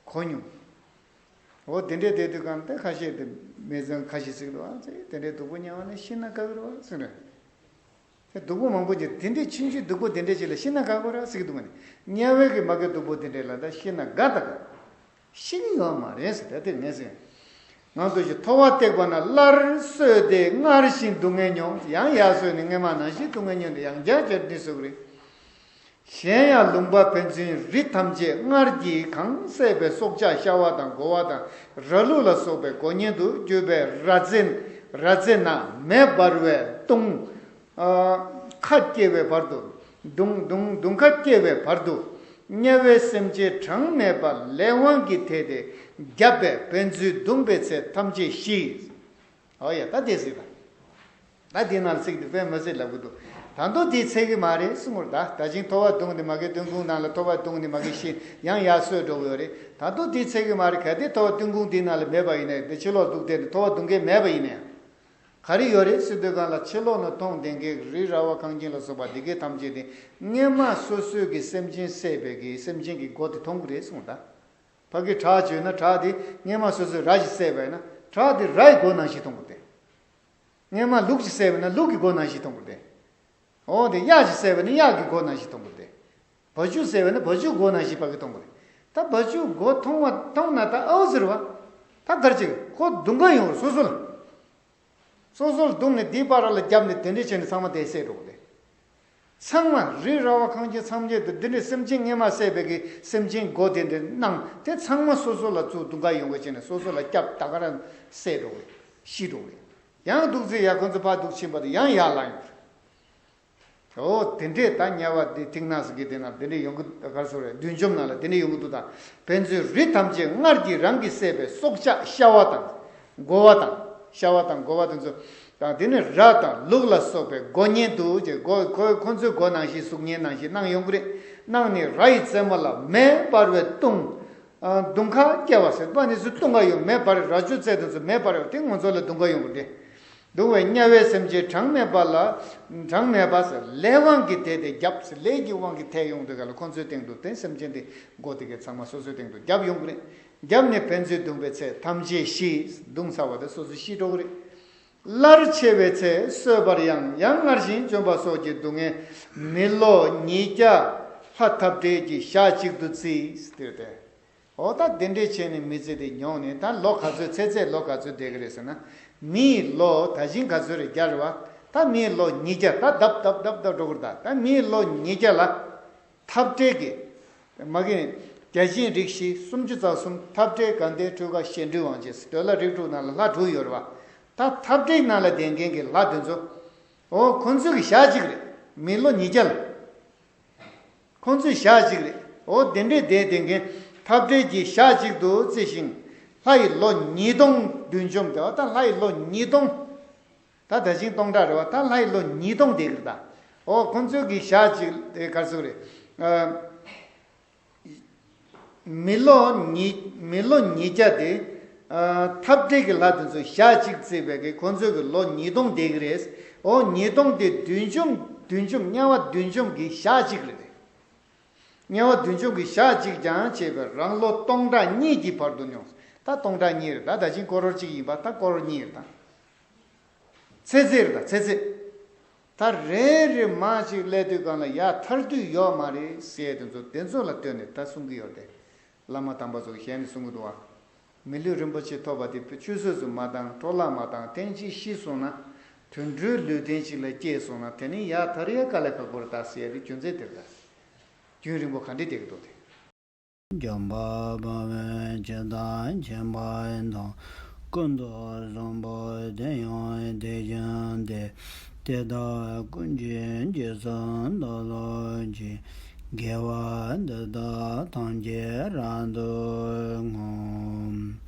གོ་མྱོང་། འོ་དེ་འདྲས་བསྡད་དུས་གང་ལྟར་ཁ་ཤས་དེ་མི་ཚང་ཁ་ཤས་ཟེར་གི་འདུག་ཨ་ཙི་དེ་འདྲས་སྡུག་པོ་མྱངས་པ་ནི་ཤི་ན་དགའ་གི་རེད་བ་ཟེར་ནས། དེ་སྡུག་པོ་མང་པོ་ཅིག་དེ་འདྲས་ཕྱིན་ཆད་སྡུག་པོ་དེ་འདྲས་ཅིག་ལ་ཤི་ན་དགའ་གི་རེད་ཟེར་གི་འདུག་ང་ནི་དམྱལ་བའི་གི་མ་གི་སྡུག་པོ་དེ་འདྲས་ལ་ད་ཤི་ན་དགའ་ད་དགའ། ཤི་གི་ཡོད་མ་རེད་ཟེར། ད་དེ་ངས་ཟེར། ངང་དུ་ཞིག་ཐོ་བ་བཏེགས་པ་ན་སླར་གསོས་ཏེ་སྔར་བཞིན་སྡུག་བསྔལ་མྱོང་། ཡང་ཡར་གསོས་ནས་སྔས་མ་ནང་བཞིན་སྡུག་བསྔལ་མྱོང་སྟེ་ཡང་བསྐྱར་བསྐྱར་ནི་བཟོ་གི་རེད། གཞན་ཡང་ལུང་པ་ཕན་ཚུན་རི་ཐམས་ཅད་སྔར་གྱི་གང་བསྲེགས་པའི་སྲོག་ཆགས་ཤ་བ་དང་སྒོ་བ་དང་ར་ལུག་ལ་སོགས་པའི་མགོ་བརྙན་དུ་གྱུར་པའི་ར་རྫས་ར་རྫས་ན་མེ་འབར་བའི་དུང་། ཨ་ཁ་སྐྱེ་བའི་བར་དུ། དུང་དུང་དུང་ཁ་སྐྱེ་བའི་བར་དུ། དམྱལ་བའི་སེམས་ཅན་གྲངས་མེད་པ་ལས་དབང་གིས་ཐེག་སྟེ་བརྒྱབ་པས་ཕན་ཚུན་བརྡུངས་པའི་ཚེ་ཐམས་ཅད་ཤི། ཨོ་ཡ་ད་དེ་ཟིག་ད། ད་དེ་ནང་ཚིག་དེ་དཔེ་མི་སྲིད་ལབ་གི་འདུག་ད་དུང་དེ་ཚད་གི་མ་རེད་གསུངས་རེད། ད་ད་ཅིང་ཐོ་བ་བརྡུངས་ནས་མ་གི་སྟོན་ཁུང་ནང་ལ་ཐོ་བ་བརྡུངས་ནས་མ་གི་ཤི་ཡང་ཡར་གསོས་འགྲོ་གི་ཡོད་རེད། ད་དུང་དེ་ཚད་གི་མ་རེད། གལ་ཏེ་ཐོ་བ་སྟོན་ཁུང་དེ་ནང་ལ་མེད་པ་ཡིན་ན་དེ་ཕྱི་ལོགས་འདུག་སྟེ་ཐོ་བ་བརྡུངས་མཁན་མེད་པ་ཡིན་ན་ཡང་། ག་རེ་ཡོད་རེད་ཟེར་དུས་གང་ལ་ཕྱི་ལོགས་ན་མཐོང་ལྡན་མཁན་རི་ར་བ་གངས་ཅན་ལ་སོགས་པ་འདི་གའི་ཐམས་ཅད་དེ་སྔས་མ་སོ་སོའི་གི་སེམས་ཅན་བསད་པའི་གི་སེམས་ཅན་གི་མགོ་དེ་མཐོང་གི་རེད་གསུངས་ད། ཕ་གི་བྲག་བརྗོད་ན་བྲག་དེ་སྔས་མ་སོ་སོའི་ར་ཞིག་བསད་པ་ཡིན་ན་བྲག་དེ་རའི་མགོ་ནང་བཞིན་མཐོང་གི་རེད། སྔས་མ་ལུག་ཅིག་བསད་པ་ན་ལུག་གི་མགོ་ནང་བཞིན་མཐོང་གི་རེད། འོ་དེ་གཡག་ཅིག་བསད་པ་ན་གཡག་གི་མགོ་ནང་བཞིན་མཐོང་གི་རེད། བ་ཕྱུགས་བསད་པ་ན་བ་ཕྱུགས་མགོ་ནང་བཞིན་ཕ་གི་མཐོང་གི་རེད། ད་བ་ཕྱུགས་མགོ་མཐོང་བ་མཐོང་ན་ད་ཨའུ་ཟེར་བ། ད་གར་ཅིག་ཁོ་སྡུག་ག་ཡོང་རེད་སོ་སོ་ལ། སོ་སོ་ལ་བརྡུངས་ནས་དེའི་བར་ལ་བརྒྱབ་ནས་དེ་འདྲས་བྱས་ནས་ཚང་མ་དེ་བསད་འགྲོ་གི་རེད། ཚང་མ་རི་ར་བ་གངས་ཅན་ཐམས་ཅད་དུ་འདི་འདྲའི་སེམས་ཅན་སྔས་མ་བསད་པའི་གི་སེམས་ཅན་མགོ་དེ་འདྲ་སྣང་དེ་ཚང་མ་སོ་སོ་ལ་ཚུར་སྡུག་ག་ཡོང་གི་བྱས་ནས་སོ་སོ་ལ་སྐྱབས་ད་ག་རང་བསད་འགྲོ་གི་རེད། ཤི་འགྲོ་གི་རེད། ཡང་འདུག་ཚེ་ཡ་ཁོ་ཚོ་ཕར་འདུག་ཕྱིན་པ་དང་ཡང་ཡར་ལངས་ཡོང་གི་རེད། འོ་དེ་འདྲས་ད་དམྱལ་བ་འདི་ཐིག་ནག་ཟེར་གི་དེ་ན་དེ་འདྲས་ཡོང་གི་ག་རེ་ཟེར་རེད། བདུད་འཇོམས་ནང་ལ་དེ་འདྲས་ཡོང་གི་འདུག་ད་ཕན་ཚུན་རི་ཐམས་ཅད་སྔར་གྱི་རང་གིས་བསད་པའི་སྲོག་ཆགས་ཤ་བ་དང་། རྒོ་བ་དང་། ཤ་བ་དང་རྒོ་བ་དེ་ཚོ་ དང་། དེ་ནི་ར་དང་ལུག་ལ་སོགས་པའི་མགོ་བརྙན་དུ་ཅེས་མགོ་ཁོ་ཁོ་ཚོའི་མགོ་ནང་བཞིན་གཟུགས་བརྙན་ནང་བཞིན་གནང་ཡོང་གི་རེད། གནང་ནས་ར་ཡི་རྩེ་མོ་ལ་མེ་འབར་བའི་དུང་། ཨ། དུང་ཁ་སྐྱེ་བ་ཟེར་བ་ནི་ཚུར་དུང་ཁ་ཡོང་མེ་འབར་ར་ཅོ་རྩེ་དུ་ཚུར་མེ་འབར་བ་དེ་ང་ཚོ་ལ་དུང་ཁ་ཡོང་གི་རེད། གདུང་བའི་དམྱལ་བའི་སེམས་ཅན་གྲངས་མེད་པ་ལ། གྲངས་མེད་པ་ཟེར་ལས་དབང་གིས་དེད་དེ་བརྒྱབ་ཟེར་ལས་ཀྱི་དབང་གིས་དེད་ཡོང་དུས་ག་ལ་ཁོ་ཚོའི་སྟེང་དུ་དེ་སེམས་ཅན་དེ་མགོ་དེ་གའི་ཚང་མ་སོ་སོའི་སྟེང་དུ་བརྒྱབ་ཡོང་གི་རེད། བརྒྱབ་ནས་ཕན་ཚུན་གདུང་བའི་ཚེ་ཐམས་ཅད་ཤི། གདུང་ཚར་བ་དེ་སོ་སོ་ཤི་འགྲོ་གི་རེད། སླར་འཆི་བའི་ཚེ་གསོད་པར་ཡང་ཡང་སྔར་བཞིན་བཅོམ་པ་སོགས་ཀྱི་སྡུག་བསྔལ་མི་ལོ་ཉིས་བརྒྱ་ལྷ་འཐབ་བྲལ་གྱི་ཞག་གཅིག་ཏུ་བརྩིས་ཏེ། འོ་ད་དེ་འདྲས་བྱས་ནས་མི་ཚེ་དེ་མྱོང་ནས་ད་ལོ་ག་ཚོད་ཚེ་ཚད་ལོ་ག་ཚོད་བསྡད་ཀྱི་རེད་ཟེར་ན། མིའི་ལོ་ད་གཞིན་ག་ཚོད་རེད་བརྒྱ་རེད་བ། ད་མིའི་ལོ་ཉིས་བརྒྱ་ད་ལྡབ་ལྡབ་ལྡབ་ལྡབ་འགྲོ་གི་རེད། ད་ད་མིའི་ལོ་ཉིས་བརྒྱ་ལ་འཐབ་བྲལ་གྱི་མ་གི་བརྒྱ་བྱིན་རིགས་བཞི་སུམ་ཅུ་རྩ་གསུམ་འཐབ་བྲལ་དགའ་ལྡན་འཕྲུལ་དགའ་གཞན་འཕྲུལ་དབང་བྱེད་འདོད་ལྷ་རིགས་དྲུག་ནང་ལ་ལྷ་དྲུག་ཡོད་རེད་བ། ད་འཐབ་བྲལ་ནང་ལ་བསྡད་མཁན་གྱི་ལྷ་དེ་ཚོ། འོ་ཁོ་ཚོའི་གི་ཞག་གཅིག་རེད། མི་ལོ་ཉིས་བརྒྱ་ལ། ཁོ་ཚོས་ཞག་གཅིག་རེད། འོ་དེ་འདྲས་བསྡད་བསྡད་མཁན་འཐབ་བྲལ་གྱི་ཞག་གཅིག་ཏུ་བརྩི་ཞིང་། ལྷ་ཡི་ལོ་ཉིས་སྟོང་བདུན་འཇོམས་ཏེ། འོ་ད་ལྷ་ཡི་ལོ་ཉིས་སྟོང་། ད་ད་ཅིང་སྟོང་ཕྲག་རེད་བ། ད་ལྷ་ཡི་ལོ་ཉིས་སྟོང་བསྡད་ཀྱི་རེད་ད། འོ་ཁོ་ཚོའི་གི་ཞག་གཅིག་དེ་ག་རེ་ཟེར་དགོས་རེད། ཨ། མི་ལོ་ཉིས་མི་ལོ་ཉིས་བརྒྱ་དེ། ཨ། འཐབ་བྲལ་གྱི་ལྷ་དེ་ཚོས་ཞག་གཅིག་བརྩིས་པའི་གི་ཁོ་ཚོའི་གི་ལོ་ཉིས་སྟོང་བསྡད་ཀྱི་རེད། འོ་ཉིས་སྟོང་དེ་བདུན་འཇོམས་བདུན་འཇོམས་དམྱལ་བ་བདུན་འཇོམས་ཀྱི་ཞག་གཅིག་རེད། དམྱལ་བ་བདུན་འཇོམས་ཀྱི་ཞག་གཅིག་ཀྱང་བྱས་པས་རང་ལོ་སྟོང་ཕྲག་གཉིས་ཀྱི་བར་དུ་མྱོང་། ད་སྟོང་ཕྲག་གཉིས་རེད་ད། ད་ཅིང་ཀོ་རོར་གཅིག་ཡིན་པ་ད་ཀོ་རོར་གཉིས་རེད་ད། ཚེ་ཚད་རེད་ད་ཚེ་ཚད། ད་རེ་རེ་མ་ཅིག་སླེབས་དུས་སྒང་ལ་ཡ་ཐར་དུས་ཡོད་མ་རེད་ཟེར་དེ་ཚོ་དེ་ཚོ་ལ་ལྟོས་ནས་ད་གསུང་གི་ཡོད་དེ། བླ་མ་དམ་པ་ཚོ་གི་ཞལ་ནས་གསུང་གི་འདུག་བ། མི་ལུས་རིན་པོ་ཆེ་ཐོབ་པ་དེ་ཆུད་ཟོས་སུ་མ་བཏང་འཕྲོ་བརླག་མ་བཏང་། ཐེངས་གཅིག་ཤི་སོང་ན། དུད་འགྲོའི་ལུས་རྟེན་ཅིག་ལ་སྐྱེས་སོང་ན་དེ་ནི་ཡ་ཐར་ཡ་དཀའ་ལས་ཁག་པོ་རེད་ད་ཟེར་ཡ་དེ་རྒྱུ་མཚན་དེ་རེད་ད། རྒྱུན་རིང་པོ་ག་འདྲས་བསྡད་ཀྱི་འདུག་དེ། འཇམ་དཔལ་དཔའ་བོས་ཇི་ལྟར་མཁྱེན་པ་དང་། ཀུན་ཏུ་བཟང་པོ་དེ་ཡང་དེ་བཞིན་ཏེ། དེ་དག་ཀུན་གྱི་རྗེས་སུ་བདག་སློབ་ཅིང་། དགེ་བ་འདི་དག་ཐམས་ཅད་རབ་ཏུ་བསྔོ།